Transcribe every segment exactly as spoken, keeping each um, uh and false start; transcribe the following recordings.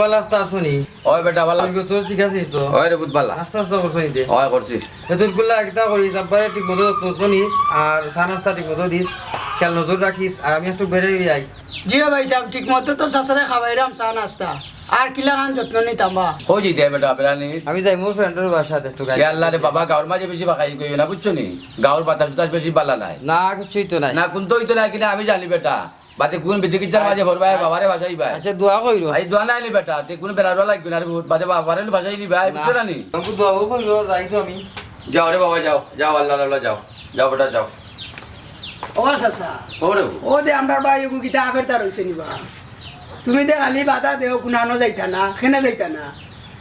আলাপ তো আছো নি? ওই বেটা, ভালা। তোর ঠিক আছে তো? ওই রে, বুধ ভালা। নাস্তা টাস্তা করছো নি তে? ওই করছি। এ তোর গুলা একটা করিস, আব্বারে ঠিক মতো যত্ন টত্ন নিস, আর চা নাস্তা ঠিক মতো দিস, খেয়াল নজর রাখিস, আর আমি একটু বেড়াই আই। জি ও ভাই সাহেব, ঠিক মতো তো চাচারে খাওয়াইরাম চা নাস্তা। আর কিলাখান যত্ন নিতাম বা? কই যাইতে বেটা, বেড়ানি? আমি যাই মোর ফ্রেন্ডর বাসাত একটু গাড়ি। ইয়া আল্লাহ রে বাবা, গাঁওর মাঝে বেশি বাকাই কইও না, বুঝছো নি? গাঁওর বাতাস উতাস বেশি বালা নায়। না, কিচ্ছুই তো নাই। না, কুন্তা অইতো নায় কিনা আমি জানি বেটা। বাদে কুন বিচিকিচ্ছার মাঝে পড়বায়, বাবারে ভাসাইবায়। আচ্ছা, দোয়া কইরো। এই দোয়া নায় নি বেটা, তে কুন বেড়ারও লাগবে না রে, বাদে বাবারে ভাসাই দিবায়, বুঝছো না নি? বাবু, দোয়াও কইরো, যাই তো আমি। যাও রে বাবা, যাও, যাও, আল্লাহ, আল্লাহ, যাও, যাও বেটা, যাও। ও চাচা। ও রে। ও দে, আমরার ভাই এগু কিতা আফের তার হইছে নি বা? তুমি দে খালি বাধা দেও, কুনানো যাইতা না, খেনে যাইতা না।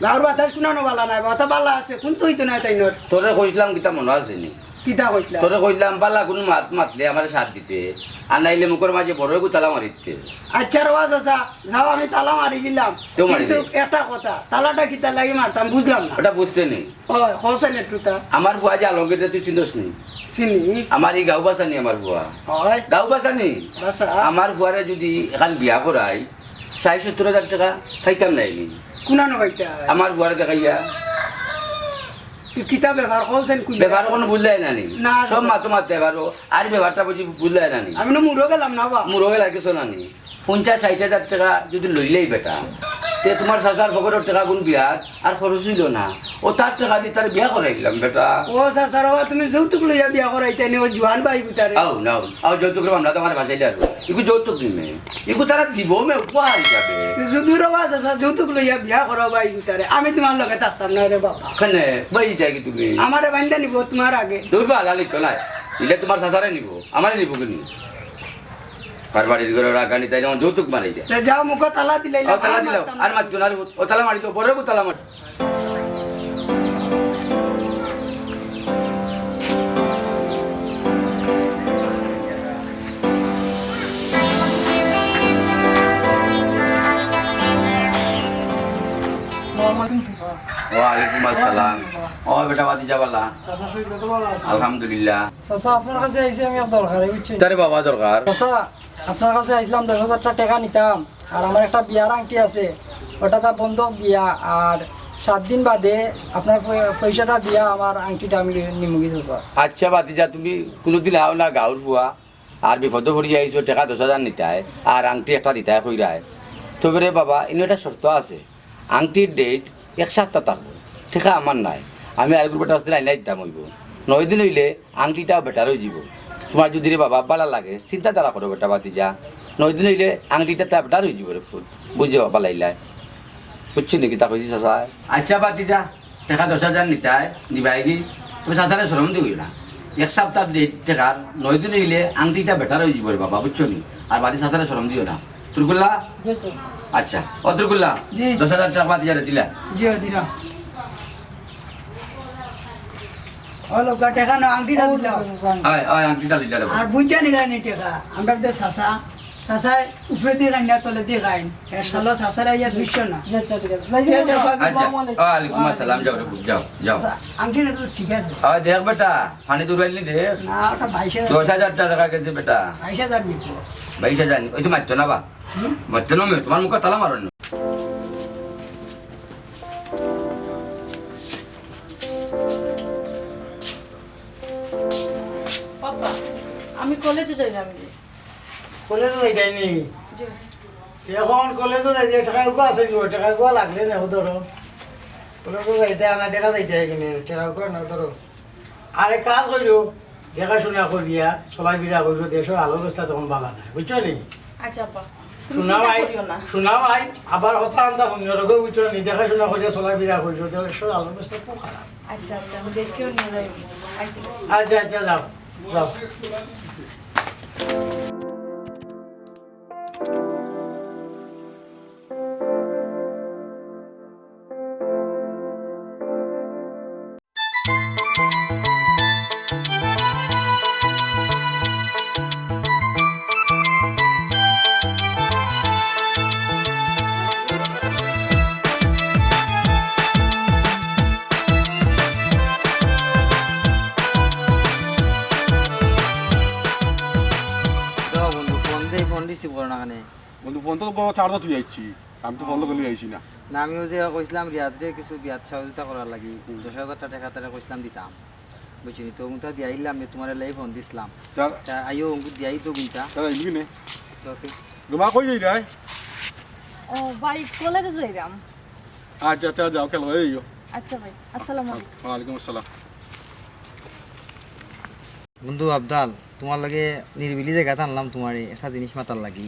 গাঁওর বাতাস কুনানো বালা নাই, বাতা বালা আছে, কুন্তা অইতো নায় তাইনর। তোরে কইছিলাম কিতা মনো আছে নি? কিতা কইছিলা? তোরে কইলাম, বালা কুনু মাত মাতলে আমারে সাথ দিতে, আর নাইলে মুখর মাঝে বড় এগু তালা মারি দিতে। আচ্ছা রে বা চাচা, যাও, আমি তালা মারি দিলাম। তেও মারি কিন্তু দে। একটা কথা, তালাটা কিতার লাগি মারতাম বুঝলাম না। ওটা বুঝতে নেই। ওই, কও চাইন একটু তা। আমার ফুয়া যে আলমগীররে তুই চিনস নি? চিনি। আমার ই গাঁও বাসানি আমার ফুয়া। ওই। গাঁও বাসানি? বাসা। আমার ফুয়ারে যদি এখান বিয়া করাই, ষাইট সত্তর হাজার টেকা পাইতাম নায় নি। কুনানো পাইতা? আমার ফুয়ারে দেখাইয়া। তুই কিতা ব্যাপার কও চাইন কুন? ব্যাপার কুনু বুঝলায় না নি? না, সব না। মাতো মাতে পারো, আর ব্যাপারটা বুঝি বুঝলায় না নি? আমি না মুরো গেলাম না বা। মুরো গেলা কিছু না নি। পঞ্চাশ ষাইট হাজার টেকা যদি লইলেই বেটা, তে তুমার চাচার পকেটর টেকা গুন বিয়াত আর খরচ অইলো না। ও তার টেকা দি তার বিয়া করাই দিলাম বেটা। ও চাচা রে বা, তুমি যৌতুক লইয়া বিয়া করাইতায় নি, ও জোয়ান ভাই গুতারে। আও, নাও, আও, যৌতুকর মামলা তো আমার বাঁচাইলে আর। ইগু যৌতুক নিমে। ইগু তারা দিব মে উপহার হিসাবে। যদি রে বা চাচা যৌতুক লইয়া বিয়া করাও ভাই গুতারে, আমি তুমার লগে থাকতাম না রে বাবা। কেনে? ভাই যাই কি তুমি? আমারে বাইন্দা নিব তুমার আগে। দুর্বা আলালি তো নাই। ইলে তুমার চাচারে নিব, আমারে নিব কেনে? কার বাড়ির ঘরে রাগানি তাই যেমন যৌতুক মারাই দেয়। তে যাও, মুখো তালা দিলাই না, ও, তালা আর দিলাও, মারতাম না। আর মারতো না রে, ও তালা মারি তো, বড় তালা মারি। ওয়ালাইকুম আসসালাম। ও বেটা, ভাতিজা বালা? চাচা, শরীর কত ভালা আছে? আলহামদুলিল্লাহ। চাচা, আপনার কাছে আইছি আমি এক দরকারে, বুঝছেন? তারে বাবা দরকার? চাচা, আপনার কাছে আইছিলাম, দশ হাজার টেকা নিতাম, আর আমার একটা বিয়ার আংটি আছে, ওটা তা বন্ধক দিয়া, আর সাত দিন বাদে আপনার পয়-, পয়সাটা দিয়া আমার আংটিটা আমি নিমুগি চাচা। আচ্ছা ভাতিজা, তুমি কুনুদিন আও না গাঁওর ফুয়া, আর বিপদো পড়িয়া আইছো, টেকা দশ হাজার নিতায়, আর আংটি একটা দিতায় কইরায়। তবে রে বাবা, ইনো একটা শর্ত আছে, আংটির date এক সাপ্তা থাকবো, টেকা আমার নায়, আমি আর গ্রুপের কাছ থাকি আইনা দিতাম অইবো। নয় দিন অইলে আংটিটা better অইযিবো। তুমার যুদি রে বাবা বালা লাগে, চিন্তাধারা করো বেটা ভাতিজা, নয় দিন অইলে আংটিটা তা better অইযিবো রে ফুত, বুঝছো বালা ইলায়, বুঝছো নি কিতা কইছি চাচায়? আচ্ছা ভাতিজা, টেকা দশ হাজার নিতায়, নিবায়গি, তুমি চাচারে শরম দিও না। এক সাপ্তা date টেকার, নয় দিন অইলে আংটিটা better অইযিবো রে বাবা, বুঝছো নি? আর বাদে চাচারে শরম দিও না। তুরকুল্লা? জি, স্যার। আচ্ছা, ও তুরকুল্লা, জি। দশ হাজার টেকা ভাতিজারে দিলা? জি, দিলাম। ও লোকা, টেকা না, আংটিটা দিলাম। অয়, অয়, আংটিটা দিলা রে বাবা। আর বুঝছো নি রানি টেকা, আমরা তো চাচা, চাচায় উপরেদি খাইন না, তলেদি খাইন। এ শালা চাচারে আইয়া দুইশো না। আচ্ছা, ঠিক আছে। কে দেখবা কি? আচ্ছা, ওয়ালাইকুম আসসালাম, যাও রে, যাও, যাও। আচ্ছা, আংটিটা তো ঠিক আছে। আ, দেখ বেটা, পানি দূর আইলি দেখ। না, ওটা বাইশ হাজার। দশ হাজার টেকা গেছে বেটা। বাইশ হাজার নিবো। বাইশ হাজার নি-, ওই যে মারতো না বা? হুম? মারতো না, তুমার মুখো তালা মারো না। পাপা, আমি কলেজো যাইরাম নি। কলেজো যাইতায় নি? জি। এখন কলেজো যাইতে টেকা উকা আছে নি? টেকা উকা লাগলে না, ধরো। কলেজো যাইতে আনা টেকা যাইতে হয় কিনে, টেকা উকা না ধরো। আরে কাজ করিও, দেখাশুনা করিয়া, চলাফিরা করিও, দেশর হাল অবস্থা তখন বালা নায়, বুঝছো নি? আচ্ছা, আব্বা, তুমি চিন্তা করিও না। শোনা ভাই, আবার কথা আনতা হুনিও, বুঝছো নি? দেখাশুনা করিয়া, চলাফিরা করিও, দেশর হাল অবস্থা খুব খারাপ। আচ্ছা, আচ্ছা, আমি দেখিও নিয়া যাইমু। আচ্ছা, আচ্ছা, যাও, যাও। দাও বন্ধু, ফোন দে, ফোন receive করো না কেনে? বন্ধু, ফোন তো ঘরো charge-ও থুই আইছি, আমি তো ফোন তো লই আইছি না। না, আমি অউ যে কইছলাম রিয়াজরে কিছু বিয়াত সহযোগিতা করার লাগি, হুম। দশ হাজার টেকা তারে কইছলাম দিতাম। বুঝছো নি? তো অগুনতা দিয়া আইলাম নে, তুমারে লাই ফোন দিছলাম। তা তা আইও, অগুন দিয়া আইতো অগুনতা। তা আইবি নে। তো ওকে। রুমা কই যাইরায়? ও ভাই, কলেজে যাইরাম। আচ্ছা, আচ্ছা, যাও, খেলো, এই যাও। আচ্ছা ভাই, আসসালামু আলাইকুম। ওয়ালাইকুম আসসালাম। বন্ধু আফজাল, তুমার লগে নিরিবিলি জাগাত আনলাম তুমারে একটা জিনিস মাতার লাগি।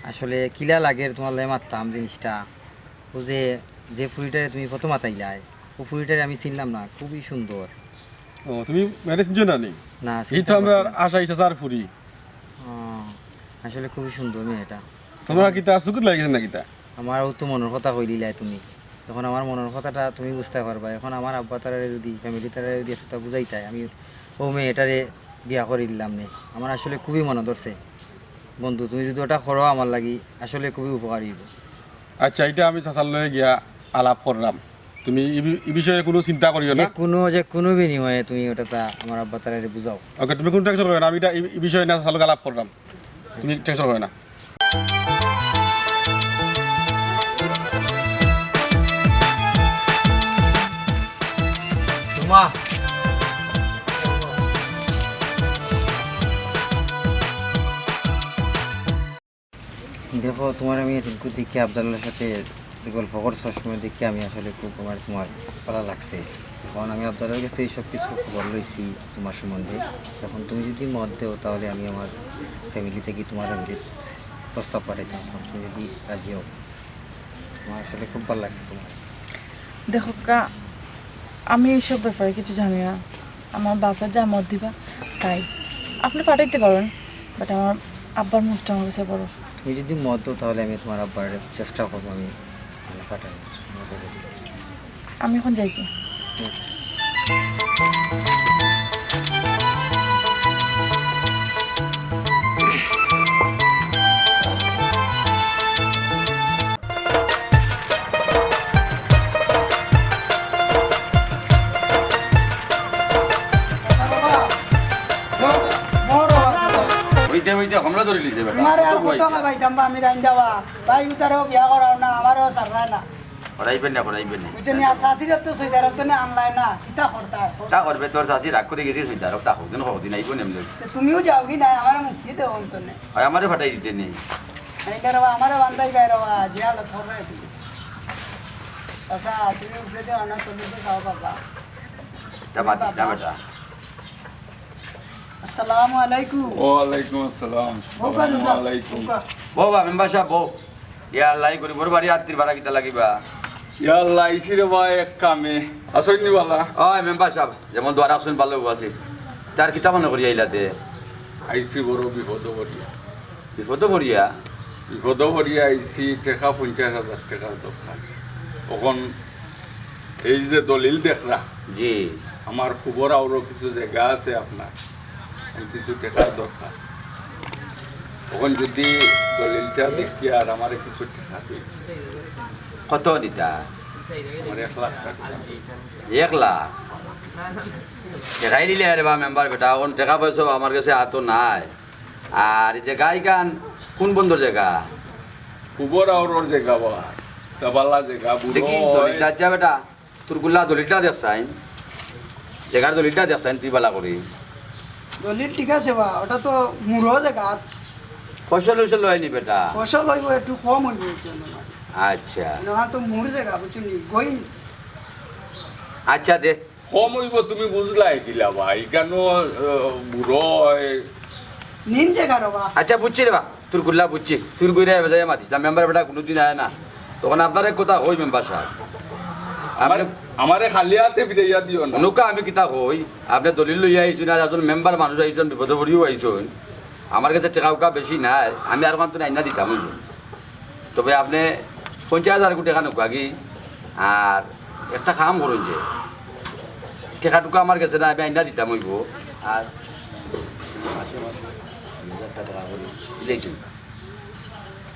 আসলে কিলা লাগের তুমার লগে মাততাম জিনিসটা। অউ যে, যে ফুরিটারে তুমি ফটো মাতাইলায়, অউ ফুরিটারে আমি চিনলাম না, খুবই সুন্দর। ও, তুমি মেয়েরে চিনছো না নি? না, ই তো চিনতাম পারছি না। আশাই চাচার ফুরি। ও, আসলে খুবই সুন্দর মেয়েটা। তুমার কিতা চকুত লাগি গেছে না কিতা? আমার অউ তো মনর কথা কইলিলায় তুমি। অখন আমার মনর কথাটা তুমি বুঝতায় পারবায়। অখন আমার আব্বা তারারে যুদি, family তারারে যুদি একটা বুঝাইতায়, আমি অউ মেয়েটারে বিয়া করিলিলাম নে। আমার আসলে খুবই মনো ধরছে। বন্ধু, তুমি যুদি ওটা করো আমার লাগি, আসলে খুবই উপকারী অইবো। আচ্ছা, ইটা আমি চাচার লগে গিয়া আলাপ কররাম। তুমি ই বি-, ই বিষয়ে কুনু চিন্তা করিও না। যে কুনু, যে কুনু বিনিময়ে তুমি ওটা তা আমার আব্বা তারারে বুঝাও। ওকে, তুমি কুনু tension করিও না, আমি ইটা ই, ই বিষয়ে না চাচার লগে আলাপ কররাম। তুমি tension করিও না। তোমা। দেখো, তোমার আমি এতটুকু দেখি আফজালের সাথে যে গল্প করছো, সবসময় দেখি আমি আসলে খুব আমার তোমার ভালো লাগছে। এখন আমি আফজালের কাছে এই সব কিছু খবর লইছি তোমার সম্বন্ধে। এখন তুমি যদি মত দেও, তাহলে আমি আমার family থেকে তোমার family প্রস্তাব পাঠাইতাম। এখন তুমি যদি রাজি হও, আমার আসলে খুব ভালো লাগছে তোমার। দেখো কা, আমি এইসব ব্যাপারে কিছু জানি না। আমার বাপে যা মত দিবা তাই। আপনি পাঠাইতে পারেন, but আমার আব্বার মুখটা আমার কাছে বড়। তুমি যদি মত দাও, তাহলে আমি তোমার আব্বার চেষ্টা করবো আমি মানে পাঠানোর। আমি এখন যাই কি? হইতে হইতে হামলা ধরিলিছে বেটা। তোমারে আর কত কত ভাই? কত লাগাইতাম বা আমি রাইন্দা বা। ভাই, উতারেও বিয়া করাও না, আমারেও সাররায় না। করাইবেন না, করাইবেন না। বুঝছো নি? আর চাচিরে তো সৌদি আরব তো নে আনলায় না, কিতা করতা? তা করবে, তোর চাচি রাগ করি গেছে সৌদি আরব, তা হোক দিন, হোক দিন আইবো নেমলে। তো তুমিও যাও কি না? আমারে মুক্তি দেও অন্তনে। হয় আমারে ফাটাই দিতে নেই। এই রে বাবা, আমারে বান্ধাই গায় রে বাবা, যে হালত হবে তুমি। আচ্ছা, তুমি উপরে দিয়ে অন্য চল্লিশে যাও বাবা। তা মাতিস না বেটা। আসসালামু আলাইকুম। ওয়ালাইকুম আসসালাম। বউকা চাচা, ওয়ালাইকুম। বউকা। বউ বা, মেম্বার সাব, বউ। ইয়া আল্লাহ, এই গরিবর বাড়ি আত্তির ভাড়া কিতা লাগিবা? ইয়া আল্লাহ, আইছি রে বা এক কামে। আছইন নি বালা? ওই মেম্বার সাব, যেমন দোয়া রাখছইন ভালা আছি। তার কিতা মনে করি আইলাতে? আইছি বড় বিপদ পড়িয়া। বিপদ পড়িয়া? বিপদ পড়িয়া আইছি, টেকা পঞ্চাশ হাজার টেকার দরকার। অখন এই যে দলিল দেখরা, জি। আমার খুবর আওরো কিছু জাগা আছে আপনার, এই কিছু টেকার দরকার। অখন যদি দলিলটা দেখি আর আমারে কিছু টেকা দেইন। কত দিতা? আমার এক লাখ টেকা। এক লাখ? টেকাই দিলে আরে বা মেম্বার বেটা, অখন টেকা পয়সা আমার কাছে আতো নাই। আর এই জাগা ইখান কুন বন্দর জাগা? খুবর আওরর জাগা বা, তা ভালা জাগা, বুড়ো দেখি, হয়। দলিলটা আচ্ছা বেটা, তোর গুল্লা দলিলটা দেখছইন, জাগার দলিলটা দেখছইন, তুই ভালা করি। দলিল ঠিক আছে বা, ওটা তো মুরো জাগা। ফসল উসল হয়নি বেটা। ফসল হইব, একটু কম হইব এই জন্য। আচ্ছা। না তো মুর জাগা, বুঝছইন নি? গই। আচ্ছা দে, কম অইব তুমি বুঝলায় কিলা বা, ইখানো, আহ, বুড়ো হয়। নিন যে কারো বা। আচ্ছা, বুঝছি রে বা, তোর গুল্লা বুঝছি। তোর গুইরা এবার যাইয়া মাতিস না, মেম্বার বেটা কুনুদিন আয় না। তখন আপনার এক কথা কই মেম্বার সাব। আমারে, আপনি আমারে খালি আতে ফিরাইয়া দিও না। নুকা আমি কিতা কই, আপনি দলিল লইয়া আইছইন, আর একজন মেম্বার মানুষ আইছইন, বিপদে পড়িও আইছইন। আমার কাছে টেকা উকা বেশি নাই, আমি আর অখান তো আইনা দিতাম অইব। তবে আপনি পঞ্চাশ হাজার টেকা নুকা কি, আর একটা কাম করইন যে, টেকা টুকা আমার কাছে নাই, আমি আইনা দিতাম অইব। আর মাসে মাসে দুই হাজার টেকা করি দিলেই তো।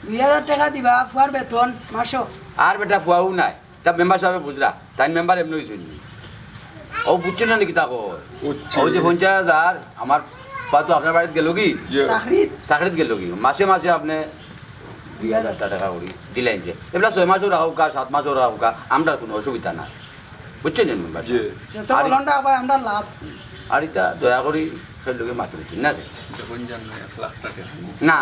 দুই হাজার টেকা দিবা, ফুয়ার বেতন, মাসো। আর বেটা ফুয়াও নাই। তা মেম্বার সাবে বুঝরা, তাইন মেম্বার এমনে অইছইন নি। ও বুঝছইন না নি কিতা কয়? বুঝছি। ওই যে পঞ্চাশ হাজার, আমার ফুয়া তো আপনার বাড়িত গেল কি? ইয়ে। চাকরিত। চাকরিত গেল কি? মাসে মাসে আপনি দুই হাজার টেকা করি দিলাইন যে, এবলা ছয় মাসও রাখউক্কা, সাত মাসও রাখউক্কা, আমরার কুনু অসুবিধা নাই, বুঝছইন নি মেম্বার সাব? জি। যত আর বলন রাখবা, আমরার লাভ। আর ইতা দয়া করি কেউর লগে মাতুন না যে। যখন জান না, এক লাখ টেকা। না,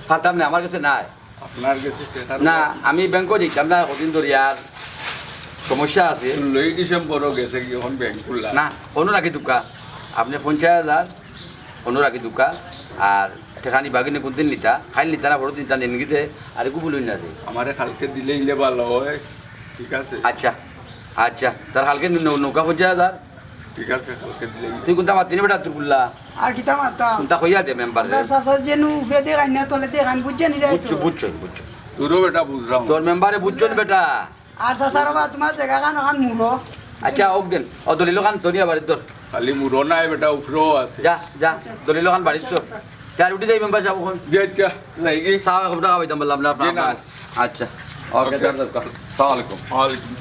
পারতাম না, আমার গেছে নাই। আপনার গেছে টেকা না, আমি ব্যাংকো যাইতাম না, কদিন ধরি আর সমস্যা আছে। ষোলোই ডিসেম্বরও গেছে কি, অখন ব্যাংক খুলা? না, অনো রাখি দেউক্কা, আপনে পঞ্চাশ হাজার অনো রাখি দেউক্কা। আর টেকা নিবা কিনে কুনদিন নিতা, কাইল নিতা না, পরদিন নিতা, নিনগিতে আর একু বলইন না যে। আমারে কালকে দিলে ইলে ভালা অয়, ঠিক আছে? আচ্ছা, আচ্ছা, তার কালকে নু-, নু-, নৌকা পঞ্চাশ হাজার। ঠিক আছে, কালকে দিলে। তুই কুনতা মাতলি নি বেটা, তুরকুল্লা? আর কিতা মাততাম? কুনতা কইয়া দে মেম্বাররে। আমরার চাচা যেন উপরেদি খাইন না, তলেদি খাইন, বুঝছইন নি রে? বুঝছইন, বুঝছইন, বুঝছইন। দুরো বেটা বুঝরাম। তোর মেম্বারে বুঝছইন বেটা। আর চাচা রে বা, তুমার জাগাখান অখান মুরো। আচ্ছা, অউক দেন। অউ দলিলখান ধরিয়া বাড়িত ধর। খালি মুরো নায় বেটা, উপরেও আছে। যা, যা, দলিলখান বাড়িত ধর। তে আর উঠি যাই মেম্বার সাব অখন। জি আচ্ছা, যাইগি। চা এক কাপ খাওয়াইতাম বললাম না, জি না। আচ্ছা, ওকে, ওকে। ধর, ধর, ধর। আসসালামু আলাইকুম। ওয়ালাইকুম।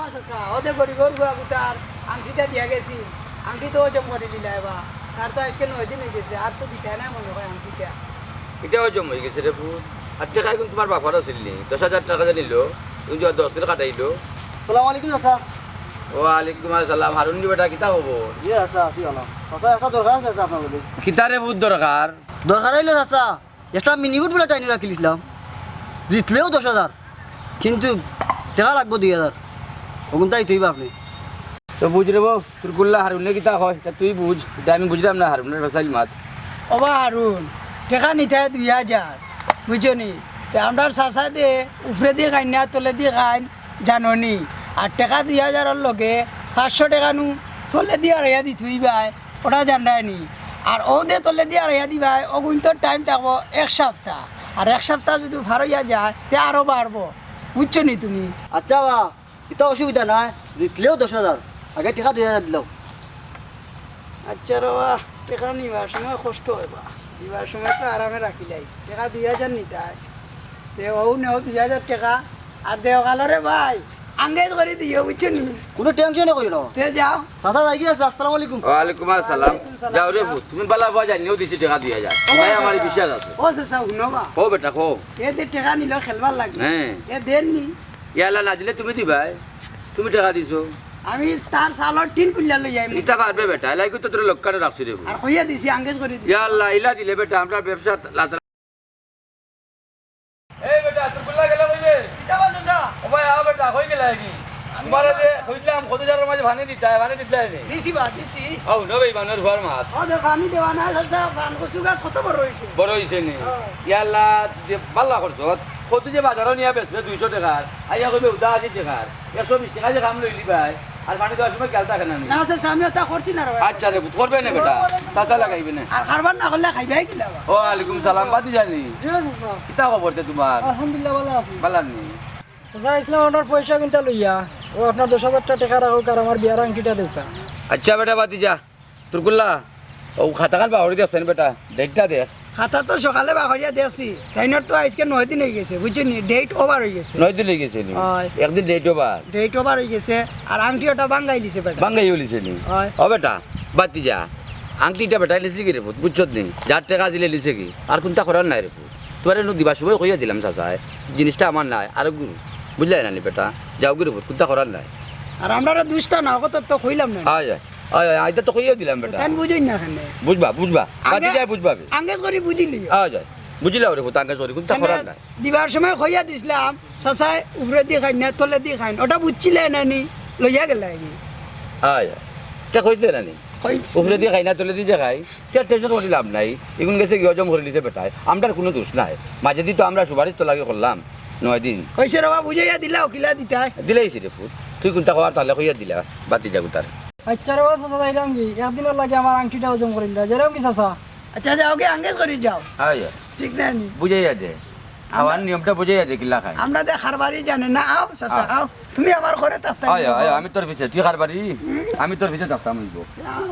ও চাচা, অউ যে গরিবর ফুয়া গুতার আংটিটা দিয়া গেছি, আংটি তো ওজন করি দিলা এবার। তার তো আইজকে নয় দিন অইগেছে, আর তো দিতায় নায় মনে অয় আংটিটা। ইটা ওজন অইগেছে রে পুত। আর টেকা ইগুন তুমার বাফর আছিল নি, দশ হাজার টেকা যে নিলো, ইগুন যে দশ দিন কাটাইলো। আসসালামু আলাইকুম চাচা। ওয়ালাইকুম আসসালাম। হারুন নি বেটা, কিতা খবর? জি চাচা, আছি ভালা। চাচা, একটা দরকার আছে চাচা আপনার লগে। কিতা রে পুত দরকার? দরকার অইলো চাচা, একটা মিনিগুট বুলে টাইনো রাখিলিছলাম, জিতলেও দশ হাজার, কিন্তু টেকা লাগবো দুই হাজার। অগুন তাই তুই বাপ নি। তো বুঝ রে বউ, তুরকুল্লা হারুনে কিতা কয়, ইটা তুই বুঝ, ইটা আমি বুঝরাম না, হারুনর ফেসাইল মাত। ওবা হারুন, টেকা নিতায় দুই হাজার, বুঝছো নি? তে আমরার চাচায় দে, উপরেদি খাইন না, তলেদি খাইন, জানো নি? আর টেকা দুই হাজারর লগে পাঁচশো টেকা নু তলেদি আড়াইয়া দিতে অইবায়, ওটা জানরায় নি? আর অউ দে তলেদি আড়াইয়া দিবায়, অগুইন্তর টাইম থাকবো এক সাপ্তা। আর এক সাপ্তা যুদি পার অইয়া যায়, তে আরো বাড়বো, বুঝছো নি তুমি? আচ্ছা বা, ইতা অসুবিধা নাই, জিতলেও দশ হাজার, আগে টেকা দুই হাজার দিলাও। আচ্ছা রে বা, টেকা নিবার সময় কষ্ট অয় বা, দিবার সময় তো আরামে রাখিলাই, টেকা দুই হাজার নিতায়, তে অউ নেও দুই হাজার টেকা, আর দেওকালরে ভাই, আঙ্গেজ করি দিও, বুঝছো নি? কুনু টেনশনে করিও না। তে যাও। চাচা যাইগি চাচা, আসসালামু আলাইকুম। ওয়ালাইকুম আসসালাম। ওয়ালাইকুম সালাম। যাও রে পুত, তুমি বালা বা জানিও দিছি টেকা দুই হাজার। ও ভাই, আমার চাচা। বিশ্বাস আছে। ও চাচা, হুনো বা। ও বেটা, কও। এ দে টেকা নিলো খেলবার লাগি। হ্যাঁ। এ দেন নি। ইয়াল্লা, না দিলে তুমি দিবায়। তুমি টেকা দিছো। আমি তার চালর টিন খুলিয়া লই আইমু। ইতা পারবে বেটা, এলাইগু তো তোর লক্কানো রাখছি রে। আর কইয়া দিছি, আঙ্গেজ করি দিছি। ইয়াল্লা, ইলা দিলে বেটা, আমরার ব্যবসা লাতা। এই বেটা, তুরকুল্লা গেলে কই রে? কিতা বা চাচা? ও ভাই, আও বেটা, কই গেলায় কি? আমি তুমারে যে কইলাম, কত জারর মাঝে পানি দিতায়, পানি দিতায় নি? দিছি বা, দিছি। আও, নবে ইমানর হুয়ার মাত। ও দে, পানি দেওয়া না, চাচা, পান কচু গাছ কত বড় অইছে। বড় অইছে নি? হ্যাঁ। ইয়াল্লা, যে বালা করছত, কত যে বাজারো নিয়া বেচবে দুইশো টেকার, আইয়া কইবে উদা আশি টেকার। একশো বিশ টেকা যে কাম লইলি ভাই, আর পানি দেওয়ার সময় খেয়াল থাকে না নি? না, চাচা, আমি ওটা করছি না রে ভাই। আচ্ছা রে পুত, করবে না বেটা, চাচা লাগাইবে না। আর কারবার না করলে খাইবে কিলা বা? ওয়ালাইকুম সালাম, বাতি জানি। জি, চাচা। কিতা খবর তে তুমার? আলহামদুলিল্লাহ, ভালা আছি। ভালা নি? চাচা, আইছলাম আপনার পয়সা কুনতা লইয়া, ও আপনার দশ হাজার টেকা রাখউক আর আমার বিয়ার আংটিটা দেউক্কা। আচ্ছা বেটা, বাতি যা। তুরকুল্লা, অউ খাতাখান বাগড়ি দেখছইন বেটা, ডেটটা দেখ। খাতা তো সকালে বাগড়িয়া দেখছি, তাইনর তো আইজকে নয় দিন অইগেছে, বুঝছো নি? ডেট ওভার অইগেছে। নয় দিন অইগেছে নি? অয়। একদিন ডেট ওভার। ডেট ওভার অইগেছে, আর আংটি ওটা ভাঙ্গাইলিছে বেটা। ভাঙ্গাইলিছে নি? অয়। ও বেটা, বাতি যা, আংটিটা বেটায় লিছে কি রে পুত, বুঝছত নি? যার টেকা দিলে লিছে কি? আর কুনতা করার নাই রে পুত। তুমারে নু দিবার সময় কইয়া দিলাম চাচায়, জিনিসটা আমার নায়, আরক গুরু। বুঝলায় না নি বেটা? যাওগি রে পুত, কুনতা করার নাই। আর আমরারে দুষতা না, অখত তো কইলাম না। অয়, অয়। অয়, অয়, ইটা তো কইয়া দিলাম বেটা। তাইন বুঝইন না কেনে? বুঝবা, বুঝবা। আগে বাতি যায় বুঝবা বে। আঙ্গেজ করি বুঝিলি। অয়, অয়। বুঝিলাও রে পুত, আঙ্গেজ করি, কুনতা করার নাই। দিবার সময় কইয়া দিছলাম, চাচায় উপরেদি খাইন না, তলেদি খাইন। ওটা বুঝছিলে না নি? লইয়া গেলায় কি? অয়, অয়। ইটা কইতে না নি? কইছি। উপরেদি খাইন না, তলেদি যে খাইন। তে টেনশন করি লাভ নাই, ইগুন গেছে গি হজম করিলিছে বেটায়, আমরার কুনু দুষ নাই। মাঝেদি তো আমরা সুপারিশ তো লাগি করলাম, নয় দিন। কইছে রে বা, বুঝাইয়া দিলাও, কিলা দিতায়? দিলাইছি রে পুত, তুই কুনতা কওয়ার তাইলে কইয়া দিলা, বাতি যাগু তার। আচ্ছা রে বা, চাচা যাইরাম গি, একদিনর লাগি আমার আংটিটা হজম করিলা, যাইরাম গি চাচা? আচ্ছা, যাওগি, আঙ্গেজ করি যাও। অয়, অয়। ঠিক না নি? বুঝাইয়া দে। আমরা খাওয়ার নিয়মটা বুঝাইয়া দে, কিলা খায়। আমরা দে কারবারি জানে না, আও, চাচা, আও। আও। তুমি আমার ঘরে থাকতায় অয়, অয়, আমি তোর পিছে, তুই কারবারি, হুম। আমি তোর পিছে থাকতাম অইবো। আও।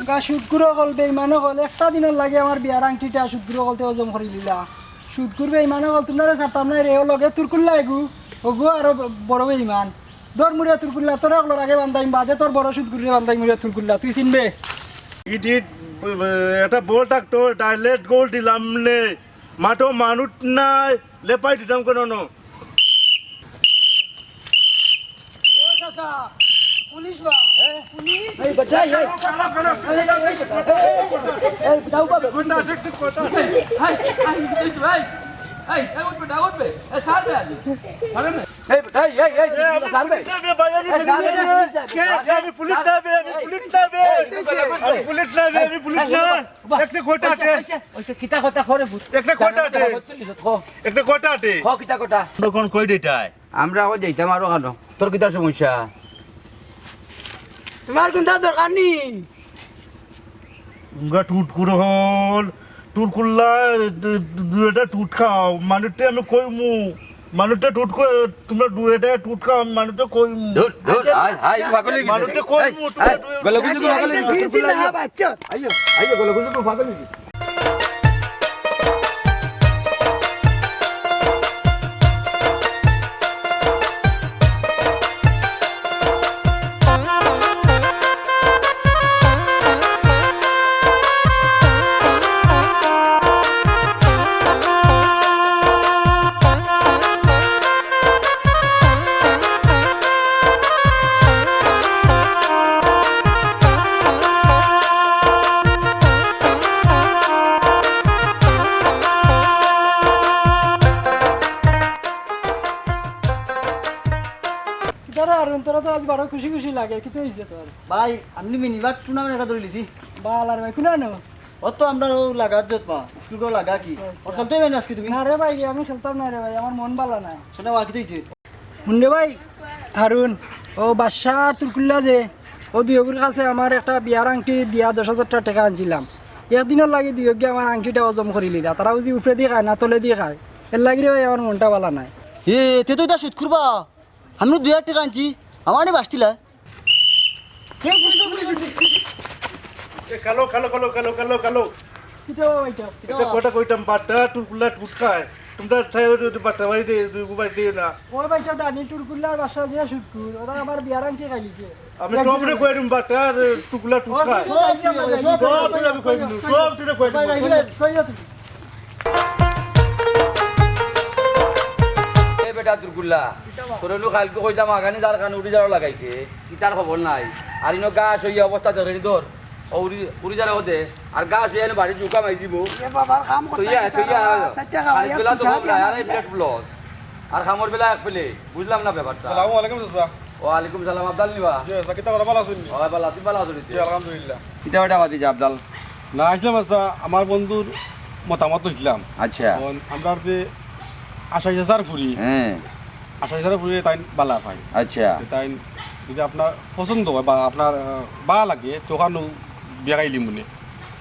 গা সুদখুর অকল, বেইমান অকল, একটা দিনর লাগি আমার বিয়ার আংটিটা সুদখুর অকলতে হজম করিলিলা। সুদখুর বেইমান অকল, তুমরারে ছাড়তাম নায় রে, অউ লগে তুরকুল্লা এগু, অগু আরো ব-, বড় বেইমান। ধর মুড়িয়া তুরকুল্লা, তোরে অকলর আগে বান্ধাইমু, বাদে তোর বড় সুদখুররে বান্ধাইমু মুড়িয়া তুরকুল্লা, তুই চিনবে? ইডিট, এটা বল ডাক্তার, ডাইলেট গোল দিলাম নে, মাঠো মানুষ নাই, লেপাই দিতাম কেন ন? ও চাচা, পুলিশ বা? পুলিশ? এই, বাচ্চা, এই। চাচা, এই, এই, এই, এই, এই, যাও, বাবা। কোটা, দেখতে কোটা। এই, এই, এই, এই, এই, উঠবে না, উঠবে। এই, ছাড়বে আজ। ছাড়বে না। এই, এই, এই, এই, এই, আমি ছাড়বে। পুলিশ না বে, ভাই, আমি এই, পুলিশ ছাড়বে। না বে। কে? আমি পুলিশ না বে, আমি পুলিশ না বে। এই, এই, এই, আমি পুলিশ না বে, আমি পুলিশ এই, না। এই, বাবা, একটা কোটা ওইছে, আছে। ওইছে, ওইছে, কিতা কথা কও রে ভূত? একটা কোটা আছে। জানো না, বত্রিশ, ক। একটা কোটা আছে। ক, কিতা কোটা? তখন কই দিতায়? আমরা অখন যাইতাম আরো কানো। তোর কিতা সমস্যা? তোমার কুনটা দরকার নি? উঙ্গা টুট করে হল, টুট করলা, দু-, দু-, দুইটা টুট খাও, মানুষটা আমি কইমু, মানুষটা টুট করে, তোমরা দুইটা টুট খাও, আমি মানুষটা কইমু। ধুর, ধুর, আচ্ছা, হাই, হাই, পাগল অই গেছে। মানুষটা কইমু, এই, তোমরা এই, দুই- গলা গুজু, এই, পাগল অই এই, গেছে। ফিরছি না, বাচ্চা। আইও, আইও, গলা গুজু, পাগল অই গেছে। কিতা রে হারুন, তোরা তো আজ বারো খুশি খুশি লাগে, কিতা অইছে তোর? ভাই, আমি মিনিবার টুর্নামেন্ট একটা ধরিলিছি। বালা রে ভাই, কুনানো? অত আমরা অউ লাগাত যত পা, স্কুল করে লাগা কি? আচ্ছা, আচ্ছা। ওর খেলতে অইবে না আজকে তুমি? না রে ভাই, আমি খেলতাম না রে ভাই, আমার মন বালা নায়। কেনে বা, কিতা অইছে? হুন রে ভাই, হারুন, অউ বাদশা আর তুরকুল্লা যে, অউ দুইওগুর কাছে আমার একটা বিয়ার আংটি দিয়া দশ হাজার টেকা আনছিলাম। একদিনর লাগি দুইওগিয়ে আমার আংটিটা হজম করিলিরা। তারা বুঝি উপরেদি খায় না তলেদি খায়। এরলাগি রে ভাই আমার মনটা বালা নায়। এ, তে তো ইতা সুদ করবা। আমি দুই হাজার টেকা আনছি, আমার নি বাঁচতিলা। এ, কালো, কালো, কালো। কিতা ভাই ইটা? ইটা কথা কইতাম, বাট্টা, টুকুলা, টুটকায়। তোমরা চাই ওই যে বাট্টা ভাই দে, দুই গো ভাই দে না। ও ভাই, সব জানি, টুকুলা বাদশা যে সুদখুর, ওরা আমার বিয়ার আংটি খাইলিছে। আমি তো আপনি কই দিম, বাট্টা, টুকুলা, টুটকায়। সব তুই আমি কই দিম, সব তুই কই দিম। এ বেটা তুরকুল্লা, তোরে নু কাইলকু কইতাম আগানি যার কান উড়ি যারো লাগাইতে, ইতার খবর নাই। আর ইনো গাছ অইয়া অবস্থা দেখরে নি তোর, ও উড়ি, উড়ি যারো হতে, আর গাছ অইয়া এনে বাড়ি জুকা মারি দিবো। এ বাবার কাম করতে তইয়া, গেলে তইয়া, তারা চারটা খাওয়াইয়া বেলা তো পিঠা খবর নাই, দিয়া আর এই পেট ব্লস। আর কামর বেলা এক পেলে, বুঝলাম না ব্যাপারটা। আসসালামু আলাইকুম চাচা। ওয়ালাইকুম সালাম, আবদাল নিবা? জি চাচা, কিতা করা, ভালা আছইন নি? ওই ভালা, তুমি ভালা আছো নি? জি, আলহামদুলিল্লাহ। কিতা বেটা বাতি যে আবদাল? না, আইছলাম চাচা, আমার বন্ধুর মতামত লইছলাম। আচ্ছা। এখন আমরার যে আশাই চাচার ফুরি, হ্যাঁ। আশাই চাচার ফুরি তাইন বালা পাই। আচ্ছা। তে তাইন যদি আপনার পছন্দ হয় বা আপনার, আহ, বালা লাগে, তে অখানউ বিয়া করাইলিমু নে।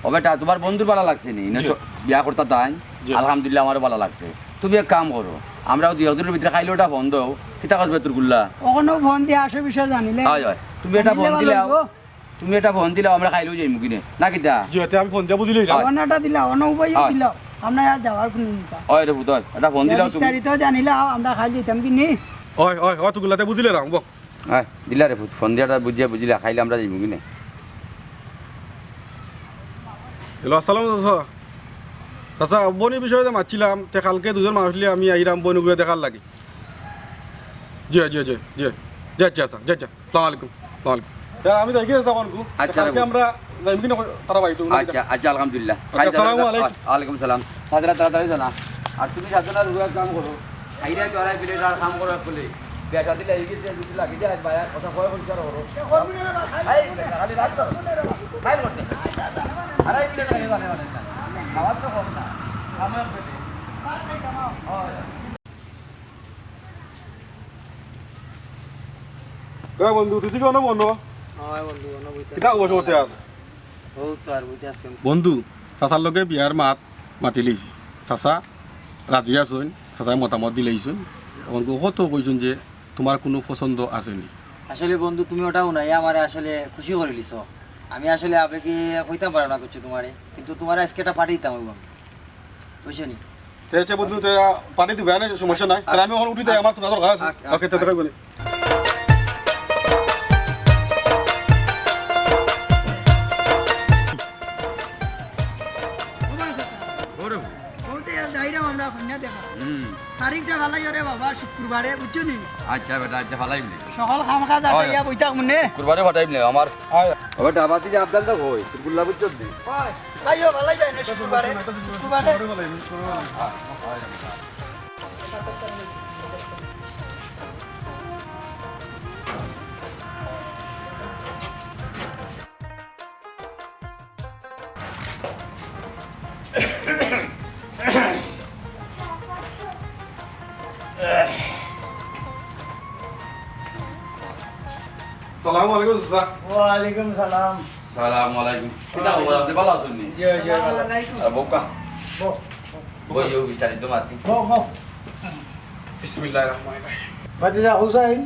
ও বেটা, তুমার বন্ধুর বালা লাগছে নি? না জি। স-, বিয়া করতা তাইন? জি। আলহামদুলিল্লাহ, আমারও বালা লাগছে। তুমি এক কাম করো, আমরাও দুই একদিনর ভিতরে কাইলউ একটা ফোন দেও। কিতা করবে তুরকুল্লা? অখনউ ফোন দিয়া আশার বিষয়ে জানিলে। হয়, হয়। তুমি একটা জানিলে ফোন ভালা দিলাও। অইবো। তুমি একটা ফোন দিলাও, আমরা কাইলউ যাইমু কিনে। না কিতা? জি, তে আমি ফোন দিয়া বুঝিলাই না। হয়। ফোন একটা দিলাও, অনো উবাইও হয়। দিলাও। আমরা আর যাওয়ার কুনু চিন্তা। ওই রে পুত, ওই, একটা ফোন দিলাও তুমি। বিস্তারিত জানিলাও, আমরা কাইল যাইতাম কিনে। ওই, ওই, ওই, তুরকুল্লা, তে বুঝিলাই না, বো। হ্যাঁ, দিলা রে পুত, ফোন দিয়া এটা বুঝিয়া বুঝিলা, কাইল আমরা যাইমু কিনে। হ্যালো, আসসালামু আলাইকুম চাচা। চাচা, বইনর বিষয়ে যে মাতছিলাম, তে কাইলকে দুইজন মানুষ লইয়া আমি আইরাম বইনগুরে দেখার লাগি। জি, জি, জি, জি। জি, আচ্ছা, আচ্ছা, জি, আচ্ছা। আসসালামু আলাইকুম। আসসালামু আলাইকুম। তে আমি যাইগি চাচা, অনকু। আচ্ছা, কাইলকে রে। আমরা যাইমু কিনে তারা বাড়িত, না কিতা? আচ্ছা, আচ্ছা, আলহামদুলিল্লাহ। আচ্ছা, আসসালামু আলাইকুম। ওয়ালাইকুম সালাম। চাচারা তাড়াতাড়ি জানা। আর তুমি চাচারা রুয়া কাম করো। খাইলে তো আড়াই প্লেট আর কাম করো এক প্লেট। বেটা দিলে এই গেছে, দুটো লাগি দে, আজ বাজার কথা কয় পরিষ্কার করো। এই, খালি রাখ তো। খাই করতে। আড়াই প্লেট খাইলে জানে, জানে না। খাওয়ার তো কম না। খামো এক প্লেটে। হয়। এ বন্ধু, তুই কি অনো বনো? হয় বন্ধু, অনো বইতে কিতা আছি। খবর সবর তে আর? ও তো আর বইতে আছি। বন্ধু, চাচার লগে বিয়ার মাত মাতিলিছি। চাচা রাজি আছইন, চাচায় মতামত দিলাইছইন। এখন কত কইছইন যে তুমার কুনু পছন্দ আছে নি? আসলে বন্ধু, তুমি ওটা হুনাইয়া আমারে আসলে খুশি করিলিছো। আমি আসলে আবেগে কইতাম পারলাম না কিচ্ছু তুমারে, কিন্তু তুমারে আইজকে একটা পার্টি দিতাম অইবো আমি। বুঝছো নি? তে আচ্ছা বন্ধু, তে পানি দিবে না, সমস্যা নাই। তাহলে আমি এখন উঠি, তাই আমার তো দরকার আছে। আচ্ছা, ওকে, তে আচ্ছা। দেখাইব নি। বলতে যাইরাম আমরা কইন্যা দেখা। হুম। তারিখটা ফালাই রে বাবা, শুক্রবারে, বুঝছো নি? আচ্ছা বেটা, আচ্ছা, ফালাইমু নে। সকল কাম কাজ আটাইয়া বই থাক মনে। শুক্রবারে ফাটাইমু নে, আমার। ও বেটা, আমার দিকে আবদালটা কই? তুই গুল্লা বুঝছস নি? কই? ভাইও ফালাই যায় না শুক্রবারে। শুক্রবারে। সালামু আলাইকুম, চাচা। ওয়ালাইকুম সালাম। সালামু আলাইকুম। কিতা খবর? আপনি ভালা আছইন নি? জি, জি, ভালা। আহ, বউক্কা। বউ। বইও, বিস্তারিত মাতি। বউ, বউ। বিসমিল্লাহির রহমানির রহিম। ভাতিজা হুসাইন।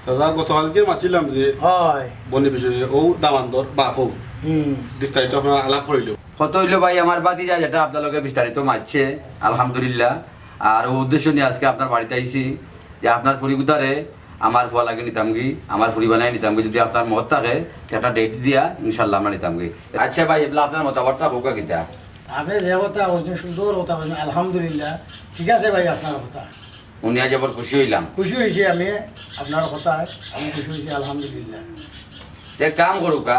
চাচা, গতকালকে মাতিলাম যে অয়। বনি বিষয়ে, ও দামান্দর বাপ ও। হুম। বিস্তারিত আপনারা আলাপ করিল। কত অইলো ভাই, আমার ভাতিজা যেটা আপনার লগে বিস্তারিত মাতছে, আলহামদুলিল্লাহ। আর ও উদ্দেশ্য নিয়া আজকে আপনার বাড়িত আইছি যে আপনার ফুড়িগুতারে আমার ফুয়া লাগি নিতামগি, আমার ফুড়ি বানাই নিতামগি, যদি আপনার মত থাকে, তে একটা date দিয়া ইনশাআল্লাহ আমরা নিতামগি। আচ্ছা ভাই, এবলা আপনার মতামতটা কউক্কা কিতা? আপনে যে কথা কইছইন, সুন্দর কথা কইছইন, আলহামদুলিল্লাহ। ঠিক আছে ভাই, আপনার কথা। হুনিয়া জবর খুশি অইলাম। খুশি অইছি আমি আপনার কথায়, আমি খুশি অইছি, আলহামদুলিল্লাহ। তে এক কাম করউক্কা,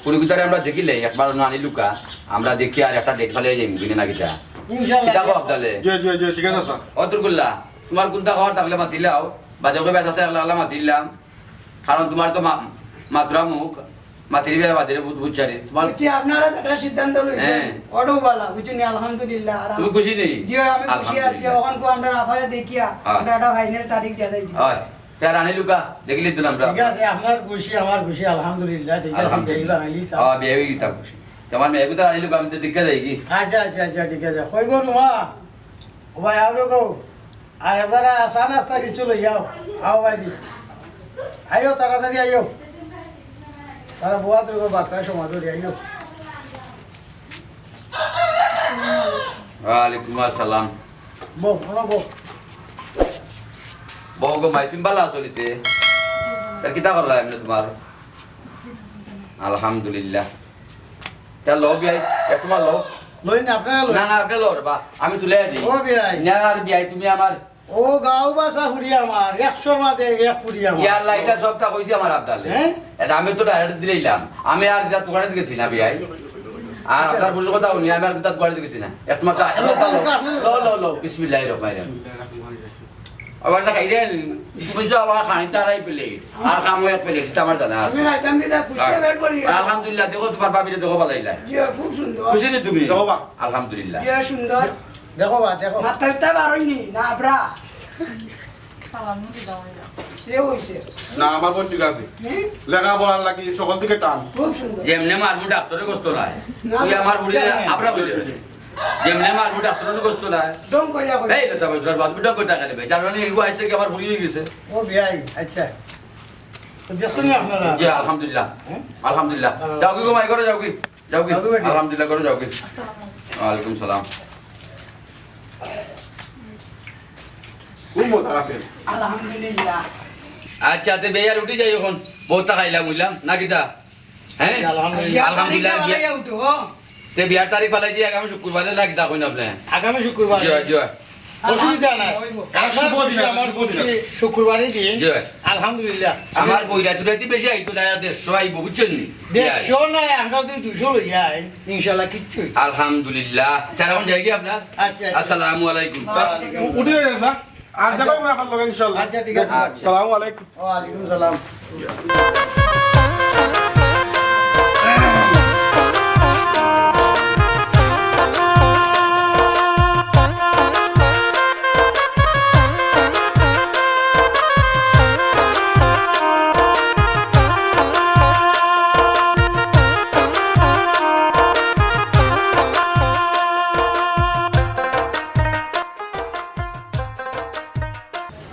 ফুড়িগুতারে আমরা দেখিলাই, একবার অনো আনিলউক্কা, আমরা দেখিয়া আর একটা date ফালাই যাইমু, বুঝলে না কিতা? ইনশাআল্লাহ। কিতা কও আবদালে? জি, জি, জি, ঠিক আছে, চাচা। ও তুরকুল্লা, তুমার কুন্তা কওয়ার থাকলে মাতিলাও, বাদে কইবায় চাচা একলা একলা মাতিলাম, কারণ তুমার তো মা-, মাতুরা মুখ, মাতির বিয়া বাদে বুঝ-, বুঝছারে। তুমার বুঝছি, আপনারা যেটা সিদ্ধান্ত লইছইন, হ্যাঁ। ওটাউ ভালা, বুঝছইন নি, আলহামদুলিল্লাহ। আর তুমি খুশি নি? জি, আমি খুশি আছি। আলহামদুলিল্লাহ। অখন কো আমরা আফারে দেখিয়া, হ্যাঁ। আমরা একটা final তারিখ দিয়া যাই। হয়। তে আর আনিলউক্কা, দেখিলে তো আমরা। ঠিক আছে, আপনার খুশি, আমার খুশি, আলহামদুলিল্লাহ, ঠিক আছে, আলহামদুলিল্লাহ। দেখলাম, আইলি তো। হ্যাঁ, বিয়া অই গেতাম। তে আমার মেয়েগুতারে আনিলউক্কা, আমি তো দেখিয়া যাইগি। আচ্ছা, আচ্ছা, আচ্ছা, ঠিক আছে। কই গো রুমা? ও ভাই, আও রে গো। আর এবারে চা নাস্তা কিছু লই যাও। আও ভাই দি। আইও, তাড়াতাড়ি আইও। তারা বওয়াত রইবো, বাক্কা সময় ধরি আইও। ওয়ালাইকুম আসসালাম। বও, বও, বও। বও গো মাই, তুমি ভালা আছো নি তে? তা কিতা করলা এমনে তুমার? আলহামদুলিল্লাহ। তা লও বিয়াই, এক তুমার লও। লই না, আপনারা লই। না, না, আপনে লও রে বা, আমি তুলে দিই। ও বিয়াই। না, আর বিয়াই, তুমি আমার ও গাঁও বাসা ফুড়ি আমার, একশোর মাঝে এক ফুড়ি আমার। ইয়া আল্লাহ, ইটা সবটা কইছি আমার আবদালে। হ্যাঁ? ইটা আমি তো direct দিলাইলাম। আমি আর যা দোকানে গেছি না বিয়াই। আর আপনার ফুড়ির কথা হুনি, আমি আর কোথাও দোকানে গেছি না। এক তুমার তা-, লো, লো, লো, লো, বিসমিল্লাহির রহমানির রহিম। আবার না খাইলে, তুমি তো আমার খানিতে আড়াই plate, আর খামো এক plate, ইটা আমার জানা আছে। আমি খাইতাম কি তা, খুশি হ্যাঁ। পেট ভরি গেছে। আলহামদুলিল্লাহ, দেখো তুমার ভাবিরে দেখো ভালা অইলা। জি, খুব সুন্দর। খুশি নি তুমি? দেখো বা। আলহামদুলিল্লাহ। জি, সুন্দর। দেখো বা, দেখো। মাথা উঠতে পারোনি, না, আবরা। সালাম দিলাম। সে হইছে। না, আমার বোন ঠিক আছে। হুম? লেখাপড়ার লাগি সকল দিকে টান। খুব সুন্দর। যেমনে মারমু ডাক্তারের গোস্ত নাই। না, তুই না, আমার ফুড়ি না, না। আবরা বুঝে। যেমনে মারমু ডাক্তারের গোস্ত নাই। ঢং করিয়া কই। এই, এটা বলছো, বাদ ঢং করে টাকা নেবে। যার মানে এই বয়স থেকে আমার ফুড়ি অই গেছে। ও বিয়াই, আচ্ছা। তো ব্যস্ত নেই আপনারা? জি, আলহামদুলিল্লাহ। হ্যাঁ? আলহামদুলিল্লাহ। ভালো। যাওগি গো মাই, ঘরো যাওগি। যাওগি? যাওগি বেটি? আলহামদুলিল্লাহ, ঘরো যাওগি। আসসালামু আলাইকুম। ওয়ালাইকুম সালাম। খুব মজা রাখেন। আলহামদুলিল্লাহ। আচ্ছা, তে বিয়াই আর উঠি যাই অখন। বউততা খাইলাম, বুঝলাম, না কিতা? হ্যাঁ? আলহামদুলিল্লাহ। আলহামদুলিল্লাহ, তারিখ বিয়া-, ফালাই উঠো, হো। তে বিয়ার তারিখ ফালাই দিয়া আগামী শুক্রবারে লাগি তা কইন আপনে। আগামী শুক্রবারে। জি, জি। অসুবিধা নাই। হইব। আপনার শুভ দিন খুশি, আছে, আমার শুভ দিন খুশি, আছে। শুক্রবারই দিন। জি। আলহামদুলিল্লাহ। আমার বইরা তুরাইতে বেশি আইতো না, দেড়শো আইব, বুঝছইন নি? দেড়শো না, আমরা যদি দুইশো লই যাই, ইনশাআল্লাহ কিচ্ছু হইতো না। আলহামদুলিল্লাহ। স্যার, অখন যাইগি আপনার? আচ্ছা, আচ্ছা। আসসালামু আলাইকুম। ওয়ালাইকুম। উঠি যাইগি, স্যার। আর আচ্ছা। দেখা অইবো না আপনার লগে, ইনশাআল্লাহ। আচ্ছা, ঠিক আছে। আচ্ছা। আসসালামু আলাইকুম। ওয়ালাইকুম সালাম।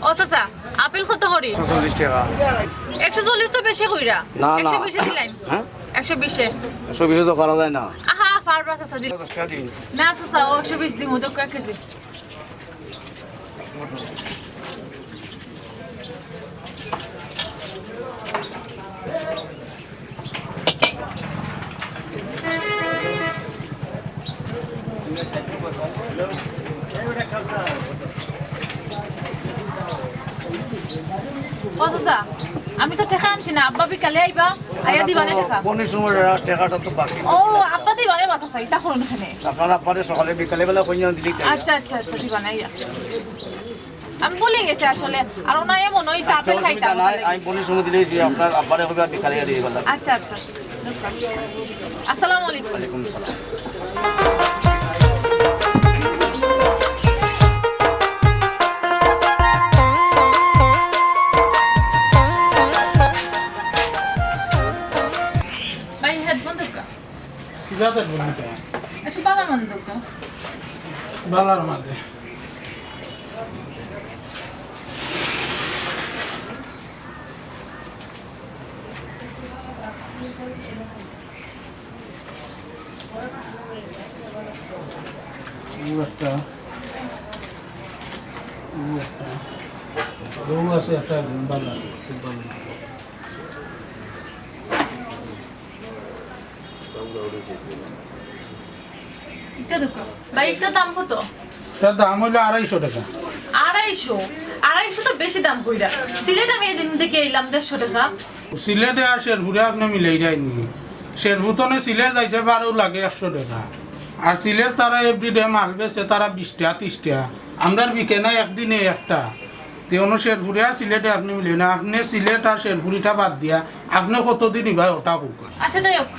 ও চাচা, আপেল কত করি? একশো চল্লিশ টাকা। একশো চল্লিশ তো বেশি কইরা। না, না। একশো বিশে দিলাইন। হ্যাঁ? একশো বিশে। একশো বিশে তো পারা যায় না। আহা, আর বা চাচা দিল। দশ টেকা দিন। না চাচা, ও একশো বিশ দিমু, তো কয় কেজি? ও চাচা, আমি তো টেকা আনছি না, আব্বা বিকালে আইবা, আইয়া দিবা নে টেকা। বনির সময় টেকাটা তো বাকি। ও, আব্বা দিবা নে বা চাচা, ইতা করো না কেনে? আপনার আব্বারে সকালে বিকালে বেলা কইয়া দিলে। আচ্ছা, আচ্ছা, আচ্ছা, দিবা না, আইয়া। আমি ভুলি গেছি আসলে। আর ওনা এমন হইছে, আচ্ছা, আপেল খাইতাম। অসুবিধা নাই, আমি বনির সময় দিলেই যে আপনার আব্বারে কইবা, বিকালে দিয়ে দিবা। আচ্ছা, আচ্ছা। আসসালামু আলাইকুম। ওয়ালাইকুম আসসালাম। ভাই, হেডফোন দরকার। কি জাত হেডফোন নিতে? একটু বালার মাঝে দরকার। বালার মাঝে। ও একটা, ও একটা। ও আছে একটা, বালা, খুব বালা। একটা দেখো। ভাই, একটা দাম কত? এটার দাম হইলো আড়াইশো টেকা। আড়াইশো? আড়াইশো তো বেশি দাম কইরা। সিলেট আমি এদিন দেখি আইলাম দেড়শো টেকা। সিলেটে আর শেরপুরে আপনে মিলাইরায় নি? শেরপুর তনে সিলেট যাইতে বারো লাগে একশো টেকা। আর সিলেট তারা everyday মাল বেচে, তারা বিশ টেকা, তিরিশ টেকা। আমরার বিকে না একদিনে একটা। তে অনো শেরপুরে আর সিলেটে আপনে মিলে না, আপনে সিলেট আর শেরপুরিটা বাদ দিয়া আপনে কতদিন ইবা ওটা কউক্কা। আচ্ছা, যাই হোক,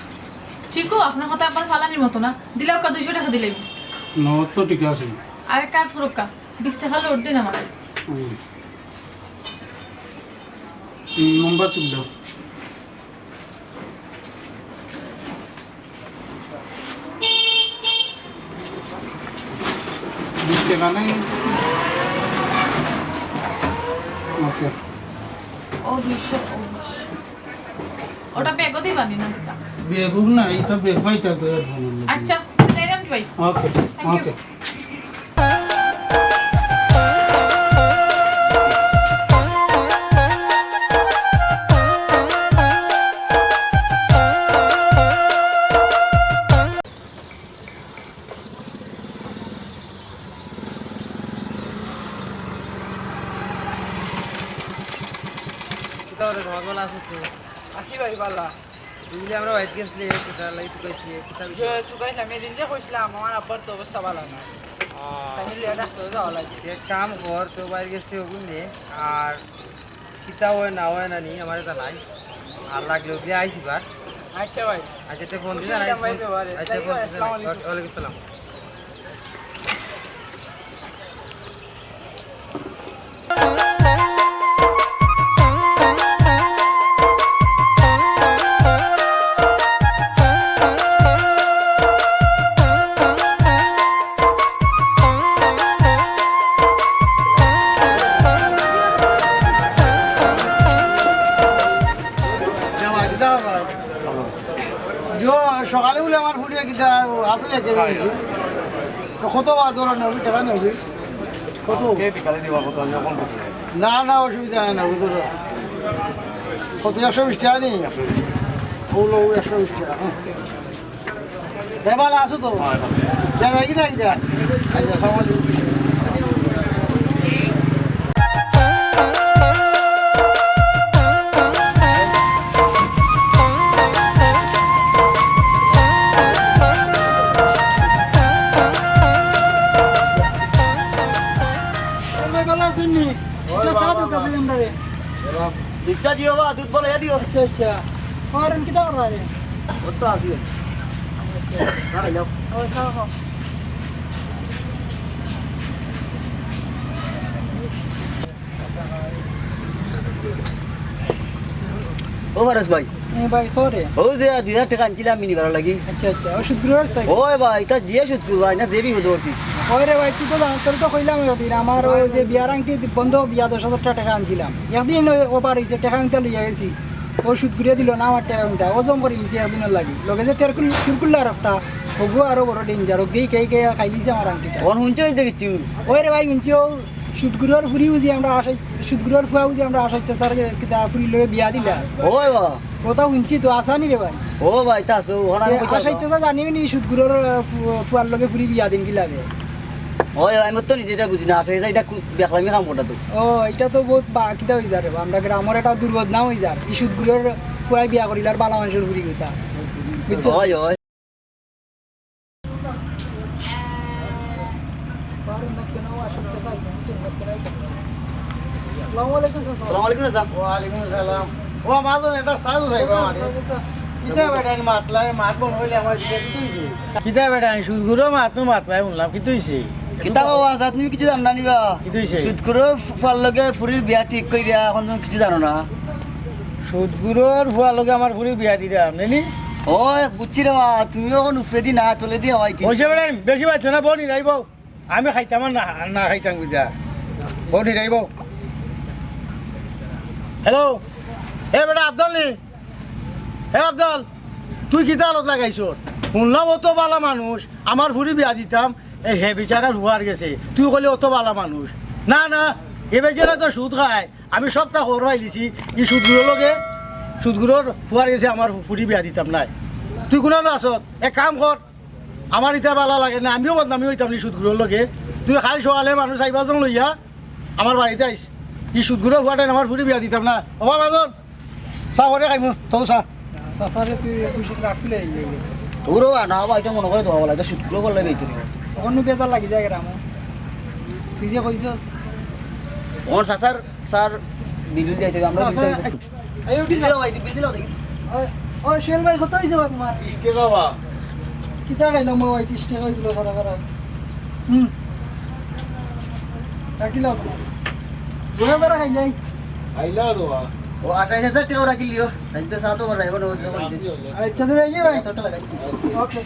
ঠিক অয়, আপনার কথা আবার ফালানির মতো না। দিলাউক্কা, দুইশো টেকা দিলাইমু। নো, তো ঠিক আছে। আর এক কাজ করউক্কা, বিশ টেকা লোড দিন আমারে। হুম। হুম, নম্বর তুললো। বিশ টেকা নাই। ওকে। ও দুইশো উনিশ। ওটা ব্যাগও দিবা নি না দিতা? ব্যাগ না, এটা ব্যাগ পাইতা তো এর ফোন। আচ্ছা, তাইলে আমি ভাই। ওকে, thank you। ওকে। কিতা রে, ভালা আছো তো? আছি ভাই, ভালা। বুঝলি, আমরা বাড়িত গেছলে, কিতা লাগি তুকাইছলে, কিতা বিষয়? যে তুকাইছলাম, এদিন যে কইছলাম, আমার আব্বার তো অবস্থা ভালা না। ও। তাইলে লিয়া ডাক্তারো যাওয়া লাগে। এক কাম কর, তো বাইরে গেছে ওগুন নে, আর কিতা অয় না অয় না নি, আমারে জানাইস। আর লাগলে ওগুলি আইস এবার। আচ্ছা ভাই। আচ্ছা, তে ফোন দিস, খুশি হইলাম ভাই, আইস। আচ্ছা, যাই ফোন ভাই, দিস, আসসালামু আলাইকুম। ওয়ালাইকুম আসসালাম। ইয়ো, সকালে বুলে আমার ফুড়িয়ে কিতা আপেল একে দিছে। তো কত বা ধরো নেবি, টেকা নেবি? কত? কে বিকালে দিবা কত? আমি এখন করতে পারি। না, না, অসুবিধা নাই, না, ধরো। কত, একশো বিশ টেকা নি? একশো বিশ টেকা। ও লো, একশো বিশ টেকা, হ্যাঁ। এ ভালা আছো তো? হ্যাঁ, ভালা। দেখা যায় কি না এটা? আচ্ছা, আসসালামু আলাইকুম। ভাই, ভালা আছইন নি? ওই এটা চা বাবা, দরকার ছিল আমরারে। দিচ্ছা দিও বা, দুধ বলে দিও। আচ্ছা, আচ্ছা। আর কিতা করবা রে? ও তো আসি। খাই যাও। ও, চা খাও। ও ফারাজ ভাই। এ ভাই, কও রে। ও যে দুই হাজার টেকা আনছিলাম মিনি ভাড়া লাগি। আচ্ছা, আচ্ছা, ও সুদ করি রাস্তায়? ওই ভাই, ইতা যে সুদ করি ভাই, না দেবি হতো অর্থি। ওই রে ভাই, তুই তো জানো, তোর তো কইলাম ওই দিন, আমার ওই যে বিয়ার আংটি বন্ধক দিয়া দশ হাজার টেকা আনছিলাম। একদিন ওই ওপার হইছে, টেকা আনতে লইয়া গেছি। ও সুদ করিয়া দিল না আমার টেকা আনতে, ও জম করি নিছে একদিনর লাগি। লগে যে তেরকুল-, তিরকুল্লার একটা, ওগু আরো বড় danger, ওগেই কে কে খাইলিছে আমার আংটিটা। অখন হুনছো নি দেখছি? ওই রে ভাই, হুনছি ও সুদগুরর ফুরি বুঝি আমরা আশাই, সুদগুরর ফুয়া বুঝি আমরা আশাই চাচার কিতা ফুরির লগে বিয়া দিলা। ওই বা। কথা হুনছি তো, আসানি রে ভাই। ও ভাই, তা আছে, ওখানে আমি এ, কইতাম আশাই না। চাচা জানিও নি সুদগুরর, আহ, ফু-, ফুয়ার লগে ফুরি বিয়া দিন কি লাগে? ওই, আমি তো নিজে এটা বুঝি না, আশাই চাচা এটা কু-, বেকলামি কাম করতা তো। ও, এটা তো বহুত বা-, কিতা হই যার রে বা, আমরা গ্রামর একটা দুর্বদনাম হই যার। ই সুদগুরর ফুয়াই বিয়া করিল আর বালা মানুষর ফুরি কথা। বুঝছো? ওই, ওই। আসসালামু আলাইকুম চাচা। ওয়ালাইকুম আসসালাম। ও, মাজন, এটা সাইজ উঠাইবা মানে। কিতা বেটা, আমি মাতলাই, মাত বন্ধ হইলে আমার দিকে কিতা হইছে? কিতা বেটা, আমি সুদগুরর মাত নু মাতলাই হুনলাম, কিতা হইছে? কিতা বাবা, আচ্ছা, তুমি কিছু জানো না নিবা? কিতা হইছে? সুদগুরর ফুয়ার লগে ফুরির বিয়া ঠিক কইরা, অখন তুমি কিছু জানো না? সুদগুরর ফুয়ার লগে আমার ফুরির বিয়া দিরাম, নানি? ও, বুঝছি রে বা, তুমি অখন উপরেদি না, তলেদি হয় কি? ওই যে বেটা, বেশি বাজছো না, বউ নিরাইবো। আমি খাইতাম আর না, না খাইতাম বুঝা। বউ নিরাইবো। হ্যালো, এ বেটা আব্দুল নি? হে আব্দুল, তুই কিতা আলত লাগাইছত? হুনলাম অত বালা মানুষ, আমার ফুরি বিয়া দিতাম, এই হে বিচারার ফুয়ার গেছে। তুই কইলে অত বালা মানুষ। না, না, এ বেচারা তো সুদ খায়। আমি সবটা খবর পাইলিছি, ই সুদগুরর লগে, সুদগুরর ফুয়ার গেছে আমার ফুরি বিয়া দিতাম নায়। তুই কুনানো আছত? এক কাম কর, আমার ইতা বালা লাগে না, আমিও বদনামি হইতাম নি সুদগুরর লগে। তুই খাই সকালে মানুষ আইবা জন লইয়া আমার বাড়িত আইস। ই সুদগুরর ফুয়াটায় আমার ফুরি বিয়া দিতাম না। ও বাবা জন, চা পরে খাইমু, তো চা। চাচারে তুই খুশি রাখতে লেগে। তোরও না বাবা, এটা মনে করে দেওয়া বলা, এটা সুদগুরর ফুয়ার লগে বেইতো নি। অন্য বেজার লাগি যায় গ্রামো। তুই যে কইছস। ওর চাচার, স্যার, বিলুল যাইতে হবে, আমরা চাচা, বিলুল যাইতে হবে। এই উঠি বিলুল যাও। ভাই, বিলুল যাও দেখি। ওই, ওই, সোহেল ভাই, কত হইছে বা তোমার? ত্রিশ টাকা বা। কিতা খাইলাম বা ভাই, ত্রিশ টাকা হইছিল, খারা, খারা। হুম। রাখিলাও তো। দুই হাজার খাইলাই। খাইলা রে বা। ও, আশাইশ হাজার টাকা রাখিলিও। তাই তো সাথে আমার ড্রাইভার নেওয়ার জন্য। আচ্ছা, তো যাই ভাই। কত টাকা লাগাইছি? ওকে।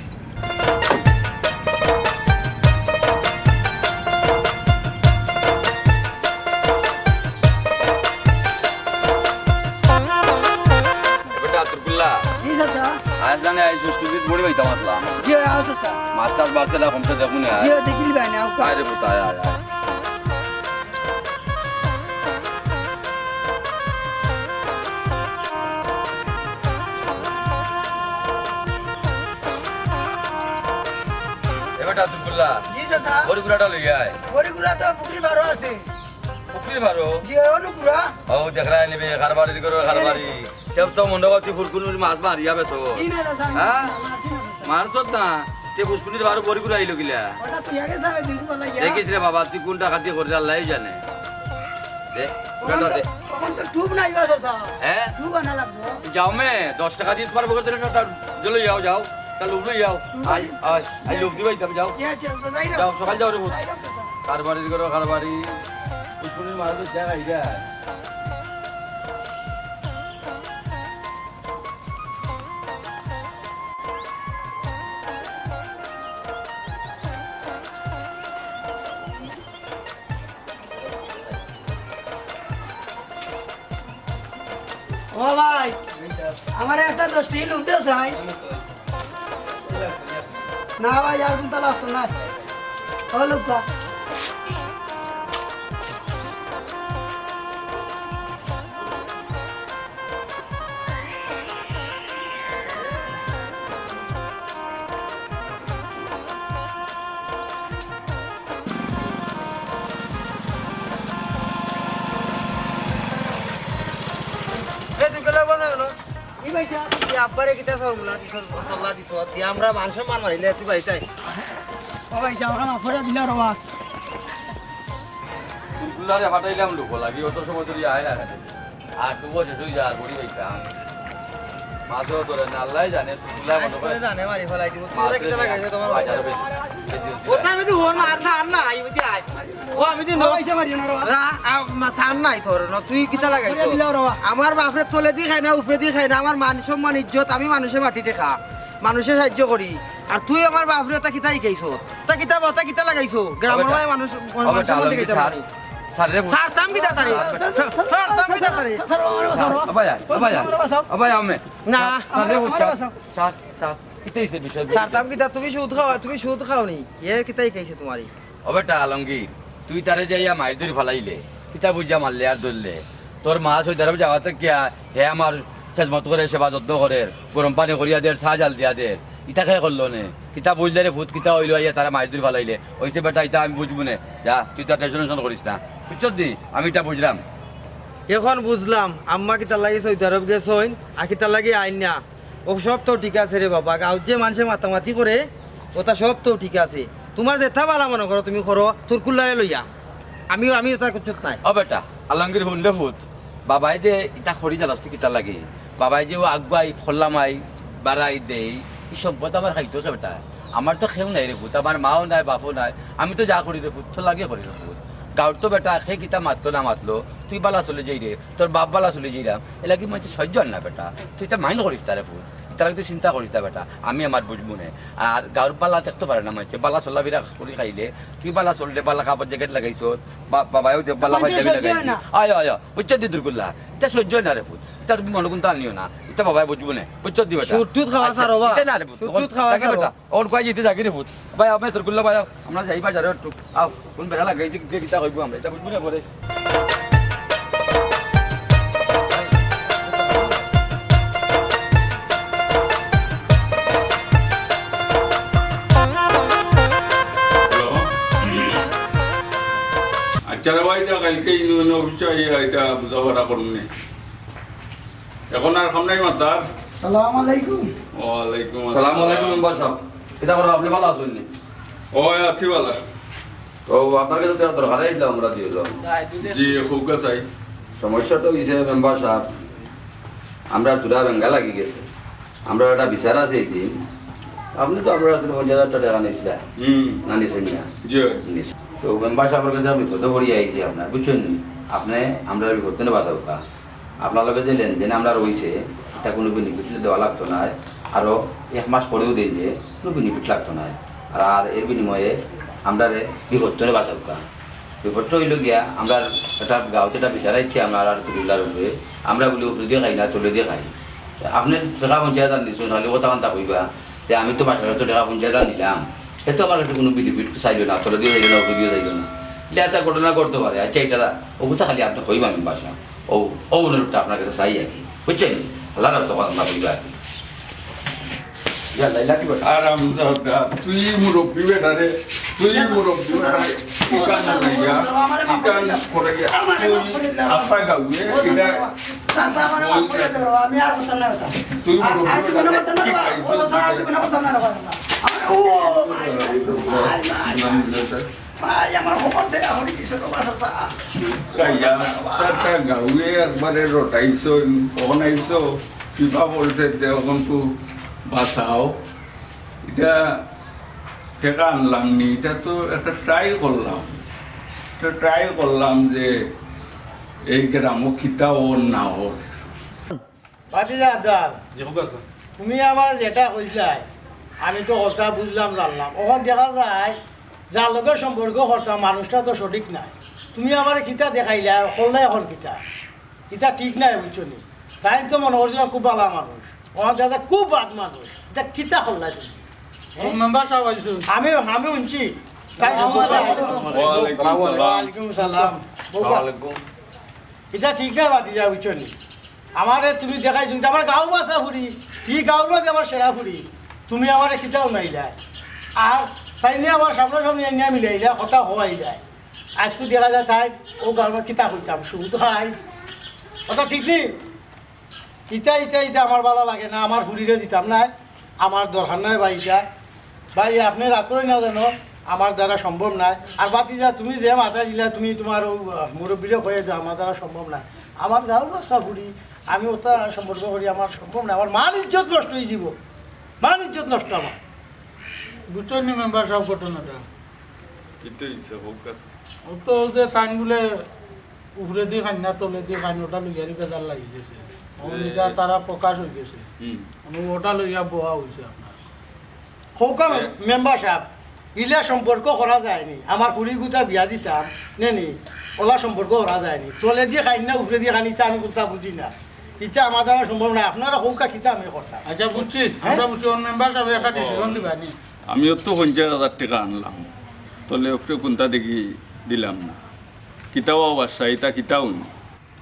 বেটা আব্দুল্লাহ। জি চাচা। আজ জানে আইজ স্টুডিওত বড়ি বাইতাম আসলাম। জি, আও চাচা। মাছ টাছ বাড়ছে না কমছে দেখুন আয়। জি, দেখিলি ভাই না, আও। আয় রে পুতা, আয়, আয়, আয়। এ বেটা আব্দুল্লাহ। জি চাচা। বড়িগুলাটা লই আয়। বড়িগুলা তো পুকুরির বারো আছে। পুকুরির বারো? জি, অনুপুরা। ও, দেখরা নিবে, কারবারি করো, কারবারি। কেউ তো মনে করছি ফুলকুনির মাছ মারিয়া বেচো। জি না, না, স্যার, হ্যাঁ? না, না, জি না, স্যার। মারছত না, তে ফুলকুনির বারো বড়িগুলা আইলো কিলা? ওটা তুই আগে যাবে, দিন বলা গিয়া। দেখিস রে বাবা, তুই কোনটা খাতি করে আল্লাহই জানে। দে, ওখান বেটা তো, দে। ওখান তো টুব নাই, বাস, স্যার। হ্যাঁ? টুব আনা লাগবো। যাও মে, দশ টাকা দিতে পারবো, কত টাকা? চলো যাও, যাও। তাহলে উঠে যাও। হুম। আই, আই, আই, লোক দিবাই, যাও। জি, আচ্ছা, আচ্ছা, যাই না। যাও, সকাল যাও রে, যাই না, স্যার। কারবারি করো, কারবারি। ফুলকুনির মাছ তো জায়গা, এই জায়গা। ও ভাই, আমার একটা দশ টাকা লোক দেও ভাই। না ভাই, আর কোনটা লাগতো না। ও লোক। এ, তুই গেলে বল না কেন? কি ভাই সাহেব? তুই আব্বারে কিতা সরমুলা দিছস, বসল্লা দিছস, তুই আমরা মান সম্মান মারিলে তুই বাড়িতে আয়। ও ভাই সাহেব, আমরা মাফ করে দিলা রে বা। ফুলকুলারে ফাটাইলাম লোক লাগি, অত সময় ধরে আয় না। আর তবুও শেষ হয়ে যায়, আর বড়ি পাইতাম। মাছও ধরে না, আল্লাহ জানে, ফুলকুলা মনে করে। জানে, মারি ফেলাই দিব। তুই মাছ ওটা কিতা ধরে লাগাইছে তোমার বাজারে বাজারে? বেচে। ওটা আমি তো ওর মার না, আর না, আই বুঝি আয়। ও, আমি তো ও, নয়। পয়সা মারিও না রে বা। না, আ, মা, সার নাই তোর, ন, তুই কিতা লাগাইছ? করে দিলাও রে বা। আমার বাপরে তলে দি খায় না, উপরে দি খায় না, আমার মান সম্মান ইজ্জত, আমি মানুষের মাটিতে খা, মানুষের সাহায্য করি। আর তুই আমার বাপরে তা কিতা শিখাইছ? তা কিতা, তা কিতা লাগাইছ? গ্রামের তবে ভাই মানুষ, তবে মানুষের মধ্যে ডালম কি কিতা সার? পারে? ছাড় রে। ছাড়তাম কিতা তারে? ছাড়তাম কিতা তারে? Abaya, abaya. আবায়া, আমি। না। ছাড় রে, ছাড়, ছাড়। কিতা অইছে বিষয়? ছাড়তাম কিতা? তুমি সুদ খাওয়া, তুমি সুদ খাও নি? এ কিতাই খাইছে তোমারে? ও বেটা আলমগীর, তুই তারে যাইয়া মাইর ধরি ফালাইলে, কিতা বুঝা মারলে আর ধরলে? তোর মা সৌদি আরব যাওয়াতে কিয়া হে আমার খেজমত করে, সেবা যত্ন করে, গরম পানি করিয়া দের, চা জাল দিয়া দের, ইতা কে করলো নে? কিতা বুঝলে রে ফুত, কিতা অইলো আইয়া তারে মাইর ধরি ফালাইলে? অইছে বেটা, ইতা আমি বুঝবো নে। যা, তুই তার টেনশন টেনশন করিস না, বুঝছস নি? আমি ইতা বুঝলাম। এখন বুঝলাম আম্মা কিতার লাগি সৌদি আরব গেছইন আর কিতার লাগি আইন না। ও সব তো ঠিক আছে রে বাবা, গাঁওত যে মানষে মাতামাতি করে, ওটা সব তো ঠিক আছে। তোমার যেটা ভালা মনে করো তুমি করো, তোর কুল্লারে লইয়া। আমিও, আমি ওটা করতে নাই। ও বেটা, আলমগীর হুন রে ফুত, বাবায় যে ইতা করি জানাস তুই কিতা লাগে? বাবায় যে ও আগুয়াই, খোল্লামাই, বাড়াই দেই, ই সম্পদ আমার খাইতো কে বেটা? আমার তো কেউ নাই রে ফুত, আমার মাও নাই, বাপও নাই, আমি তো যা করি রে ফুত, তোর লাগি করি রে ফুত। গাঁওর তো বেটা, কে কিতা মাতলো না মাতলো, তুই বালা চলে যাই রে, তোর বাপ বালা চলে যাইরাম, এলাকি মানষে সহ্য আর না বেটা, তুই ইতা মাইন্ড করিস না রে ফুত, ইতার লাগি তুই চিন্তা করিস না বেটা, আমি আমার বুঝবো নে। আর গাঁওর বালা দেখতে পারে না মানষে, বালা চলাফেরা করি খাইলে, তুই বালা চললে, বালা কাপড় জ্যাকেট লাগাইছস, বা-, বাবায়ও দে, বালা পাঞ্জাবি লাগাইছি। আয়, আয়, আয়, বুঝছস নি দুরকুল্লা? ইতা সহ্য অয় না রে ফুত, ইতা তুমি মনে কুন্তা আনিও না, ইতা বাবায় বুঝবো নে, বুঝছস নি বেটা? সুট টুট খাওয়া আচ্ছা, ছাড়ো বা। ইতা না রে ফুত, সুট টুট খাওয়া দেখি ছাড়ো। বেটা, অন কয় যেতে যাগি রে ফুত। ভাই, আমি তোর গুল্লা ভাই, আমরা যাই বাজারে একটু। আও, কোন বেড়া লাগাইছে, কে কিতা কইবো আমরা, ইতা বুঝবো না পরে। হ্যালো। আচ্ছা রে ভাই, ইটা কালকে ইউনিয়ন অফিসে আইয়া ইটা বুঝাপড়া করুন নে। এখন আর সামনেই মাতার। সালাম আলাইকুম। ওয়ালাইকুম আসসালাম। সালাম আলাইকুম মেম্বার সাহেব। কিতা করো, আপনি ভালা আছইন নি? ও, আছি ভালা। তো আপনার কাছে তো দরকার আইছিলাম আমরা, জি হলো। জি, খুব কাছে আই। সমস্যা তো হইছে মেম্বার সাহেব, আমরা থুড়া বেঙ্গা লাগি গেছে। আমরা একটা বিচার আছে এই দিন। আপনি তো আমরা পঞ্চাশ হাজার টাকা নিছিলা। হুম। না নিছেন না? জি। নিছেন। তো মেম্বার সাহেবের কাছে আমি বিপদে পড়ি আইছি আপনার, বুঝছেন নি? আপনি আমরা বিপদ থেকে বাঁচাউক্কা। আপনার লগে যে লেনদেন আমরা রইছে, ইটা কোনো বেনিফিট দেওয়া লাগতো না। আরো এক মাস পরেও দিন যে কোনো বেনিফিট লাগতো না। আর, আর এর বিনিময়ে আমরারে বিপদ থেকে বাঁচাউক্কা। বিপদটা হইল গিয়া, আমরা একটা গাঁওত একটা বিচার আইছে আমরা আর তুলিল্লার উপরে, আমরা বলি উপরে দিয়ে খাই না, তলে দিয়ে খাই। আপনি টাকা পঞ্চাশ হাজার নিচ্ছেন, খালি কথা কান্তা কইবা যে আমি তো মাসের তো টাকা পঞ্চাশ হাজার নিলাম, এ তো আমার কাছে কোনো বেনিফিট চাইল না, তলে দিয়ে চাইল না, উপরে দিয়ে চাইল না। এটা একটা ঘটনা ঘটতে পারে। আচ্ছা, এটা ও কথা খালি আপনি কইবা আমি বাসা, ও, ও অনুরোধটা আপনার কাছে চাই আর কি, বুঝছেন? আল্লাহর রাস্তা কথা না কইবা আর কি। ইয়া, লাইলা কি বেটা? আর আমজাদা, তুই মুরব্বি বেটা রে, তুই মুরব্বি বেটা রে। ইকান লইয়া, ইকান করে গিয়া, তুই আফা গাউয়ে, এটা চাচা, আমারে মাফ করে দেও, আমি আর করতাম না বেটা। তুই আর, মুরব্বি আর জীবনে বেটা রে, করতাম না কি বেটা। খাইছিস? ও চাচা, আর জীবনে করতাম না বেটা। আমার, ও, ভাই, ভাই, ভাই, ভাই। ভাই, আমার খবর দে, এখন কিছু তো বাসা চা। কাইয়া, চাচা, বাবা। চাচা, গাউয়ে একবারে রটাইছো, অখন আইছো, কিবা বলছে, দে, অখন তো বাঁচাও। এটা টেকা আনলাম নি, এটা তো একটা ট্রাই করলাম। একটা ট্রাই করলাম যে এই গ্রামও কিতা ওর না ওর। ভাতিজা আব্দাল, জি, হোক আছে। তুমি আমার যেটা কইছলায়, আমি তো কথা বুঝলাম, জানলাম। অখন দেখা যায়, যার লগে সম্পর্ক করতাম, মানুষটা তো সঠিক নায়। তুমি আমারে কিতা দেখাইলা, করলায় অখন কিতা? ইটা ঠিক নায়, বুঝছো নি? তাইন তো মনে করছিলাম খুব ভালা মানুষ, অখন দেখা যায় খুব বাদ মানুষ। ইটা কিতা করলায় তুমি? ও মেম্বার সাব আইছইন। আমি, আমি হুনছি। তাই সালাম আলাইকুম। ওয়ালাইকুম সালাম। ওয়ালাইকুম সালাম। বউকা। ওয়ালাইকুম। ইটা ঠিক নায়, ভাতিজা, বুঝছো নি? আমারে তুমি দেখাইছো, ইটা আমার গাঁওর বাসা ফুরি, ই গাঁওর মাঝে আমার সেরা ফুরি, তুমি আমারে কিতাও নাই যায়। আর তাইন আমার সামনাসামনি আনিয়া মিলাই যায়, কথা হওয়াই যায়। আইজকু দেখা যায় তাইন ও গাঁওর মাঝে কিতা কইতাম, সুদ খাই। কথা ঠিক নি? ইটা, ইটা, ইটা আমার ভালা লাগে না, আমার ফুরিরে দিতাম নায়, আমার দরকার নাই ভাই ইটা। ভাই, আপনে রাগ করইন না যেন, আমার দ্বারা সম্ভব নায়। আর ভাতিজা, তুমি যে মাতাইলা, তুমি তুমার অউ, আহ, মুরব্বিরে কইয়া দেও, আমার দ্বারা সম্ভব নায়। আমার গাঁওর বাসা ফুরি, আমি ওটা সম্পর্ক করি, আমার সম্ভব নায়। আমার মান ইজ্জত নষ্ট অইযিবো, মান ইজ্জত নষ্ট আমার। বুঝছইন নি মেম্বার সাব ঘটনাটা? কিতা অইছে, হোক আছে। ও তো যে তাইন বুলে উপরেদি খাইন না, তলেদি খাইন, ওটা লইয়ারই বেজার লাগি গেছে। ও এ। ইটা তারা প্রকাশ অই গেছে। হুম। মানে ওটা লইয়া বওয়া অইছে আপনার। কউক্কা মে-, এ। মেম্বার সাব, ইলা সম্পর্ক করা যায়নি। আমার ফুড়িগুতা বিয়া দিতাম, নে নি, ওলা সম্পর্ক করা যায়নি। তলেদি খাইন না, উপরেদি খাইন, ইতা আমি কুনতা বুঝি না। ইতা আমার দ্বারা সম্ভব না। আপনারা কউক্কা কিতা আমি করতাম। আচ্ছা, বুঝছি, হ্যাঁ? আমরা বুঝছি, ওর মেম্বার সাহেব একটা ডিসিশন দিবা নি। আমিও তো পঞ্চাশ হাজার টেকা আনলাম, তলে উপরে কুনতা দেখি দিলাম না। কিতাও বাদশা, ইতা কিতাও নি।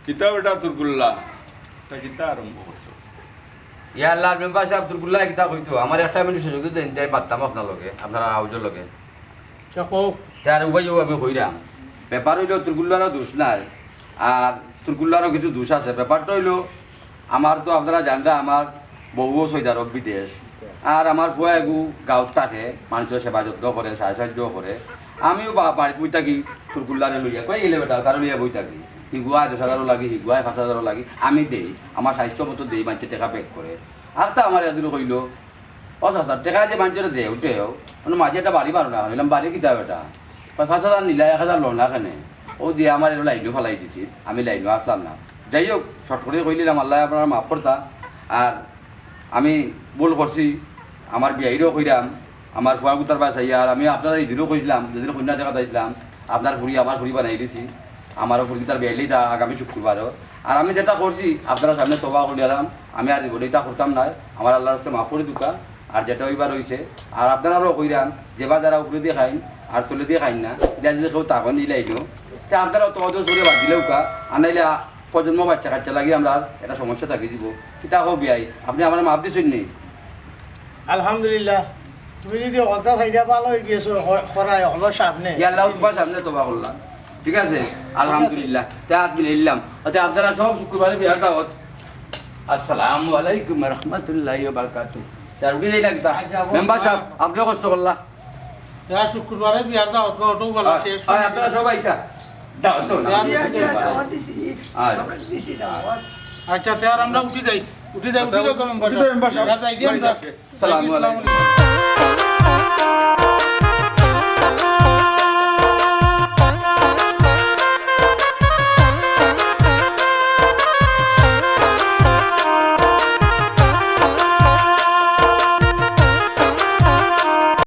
কিতাও এটা তুরকুল্লা, তা কিতা আরম্ভ করছো? ইয়া আল্লাহর মেম্বার সাহেব, তুরকুল্লা কিতা কইতো? আমার একটা মিনিট সুযোগ দিতে দিন, তাই পারতাম আপনার লগে, আপনার হাউজর লগে। তা কও। তে আর উবাই যাও, আমি কইরাম। ব্যাপার অইলো, তুরকুল্লারও দোষ নাই, আর তুরকুল্লারও কিছু দোষ আছে। ব্যাপারটা অইলো, আমার তো আপনারা জানরা, আমার বউও সৌদি আরব বিদেশ, আর আমার ফুয়া এগু গাঁওত থাকে, মানষর সেবা যত্ন করে, সাহায্য করে। আমিও বা-, বাড়িত বই থাকি, তুরকুল্লারে লইয়া, কই গেলে বেটা, তারে লইয়া বই থাকি। হিগুয়ায় দশ হাজারও লাগি, হিগুয়ায় পাঁচ হাজারও লাগি, আমি দেই, আমার স্বাস্থ্য মতো দেই, মানষে টেকা ব্যাক করে। আর তা আমার এদিন কইলো, "ও চাচা, টেকা যে মানষরে দেও, উঠেও, মানে মাঝে একটা বাড়ি বারো না।" কইলাম, "বাড়ি কিতা বেটা? পাঁচ হাজার নিলা, এক হাজার লো না কেনে?" ও দিয়া আমার এটা লাইনও ফালাই দিছি, আমি লাইনও আসলাম না। যাই হোক, শর্ট করে কইলিলাম, আল্লায় আপনারে মাফ করতা। আর আমি ভুল করছি, আমার বিয়াইরেও কইরাম, আমার ফুয়াগুতার বায় চাইয়া, আর আমি আপনারারে ইদিনও কইছিলাম, যেদিন কইন্যা দেখাত আইছলাম, আপনার ফুড়ি আমার ফুড়ি বানাই দিছি, আমারও ফুড়ি তার বিয়াইলে ইতা আগামী শুক্রবারও। আর আমি যেটা করছি, আপনারার সামনে তওবা করিলাম, আমি আর জীবনে ইতা করতাম নায়, আমার আল্লাহর রাস্তায় মাফ করি দিউক্কা। আর যেটা অইবার অইছে, আর আপনারারেও কইরাম, যেবা যারা উপরেদি খাইন আর তলেদি খাইন না, ইলা যদি কেউ থাকইন ইলাইনও, তে আপনারাও তওবা করে বাদ দিলাউক্কা, আর নাইলে প্রজন্ম বাচ্চা কাচ্চা লাগি আমরার একটা সমস্যা থাকি যিবো। কিতা কও বিয়াই, আপনে আমারে মাফ দিছইন নি? আলহামদুলিল্লাহ, তুমি যদি হকলতা চাইরা ভালা অই গেছো, হ-, করাই হকলর সামনে। ইয়া আল্লাহ, তুমার সামনে তওবা করলাম। ঠিক আছে? আলহামদুলিল্লাহ। তে হাত মিলাইলাম। আচ্ছা, আপনারা সব শুক্রবারে বিয়ার দাওয়াত। আসসালামু আলাইকুম ওয়া রাহমাতুল্লাহি ওয়া বারাকাতুহু। তে আর উঠি যাই না কিতা? আচ্ছা, মেম্বার সাহেব, আপনেও কষ্ট করলা। তে আর শুক্রবারে বিয়ার দাওয়াত বা অটো বলা হয়, শেষ হয়, করে আপনারা দিন। সবাই ইতা দাওয়াত দেও না। বিয়ার দিয়া, দিয়া দাওয়াত দিছি। আচ্ছা। আমরা দিছি দাওয়াত। আচ্ছা, তে আর আমরা উঠি যাই। উঠি যাই, উঠি যাই, মেম্বার উঠি যাই, সাহেব। মেম্বার সাহেব। বিয়ার যাই গিয়া আমরা। আসসালামু আলাইকুম।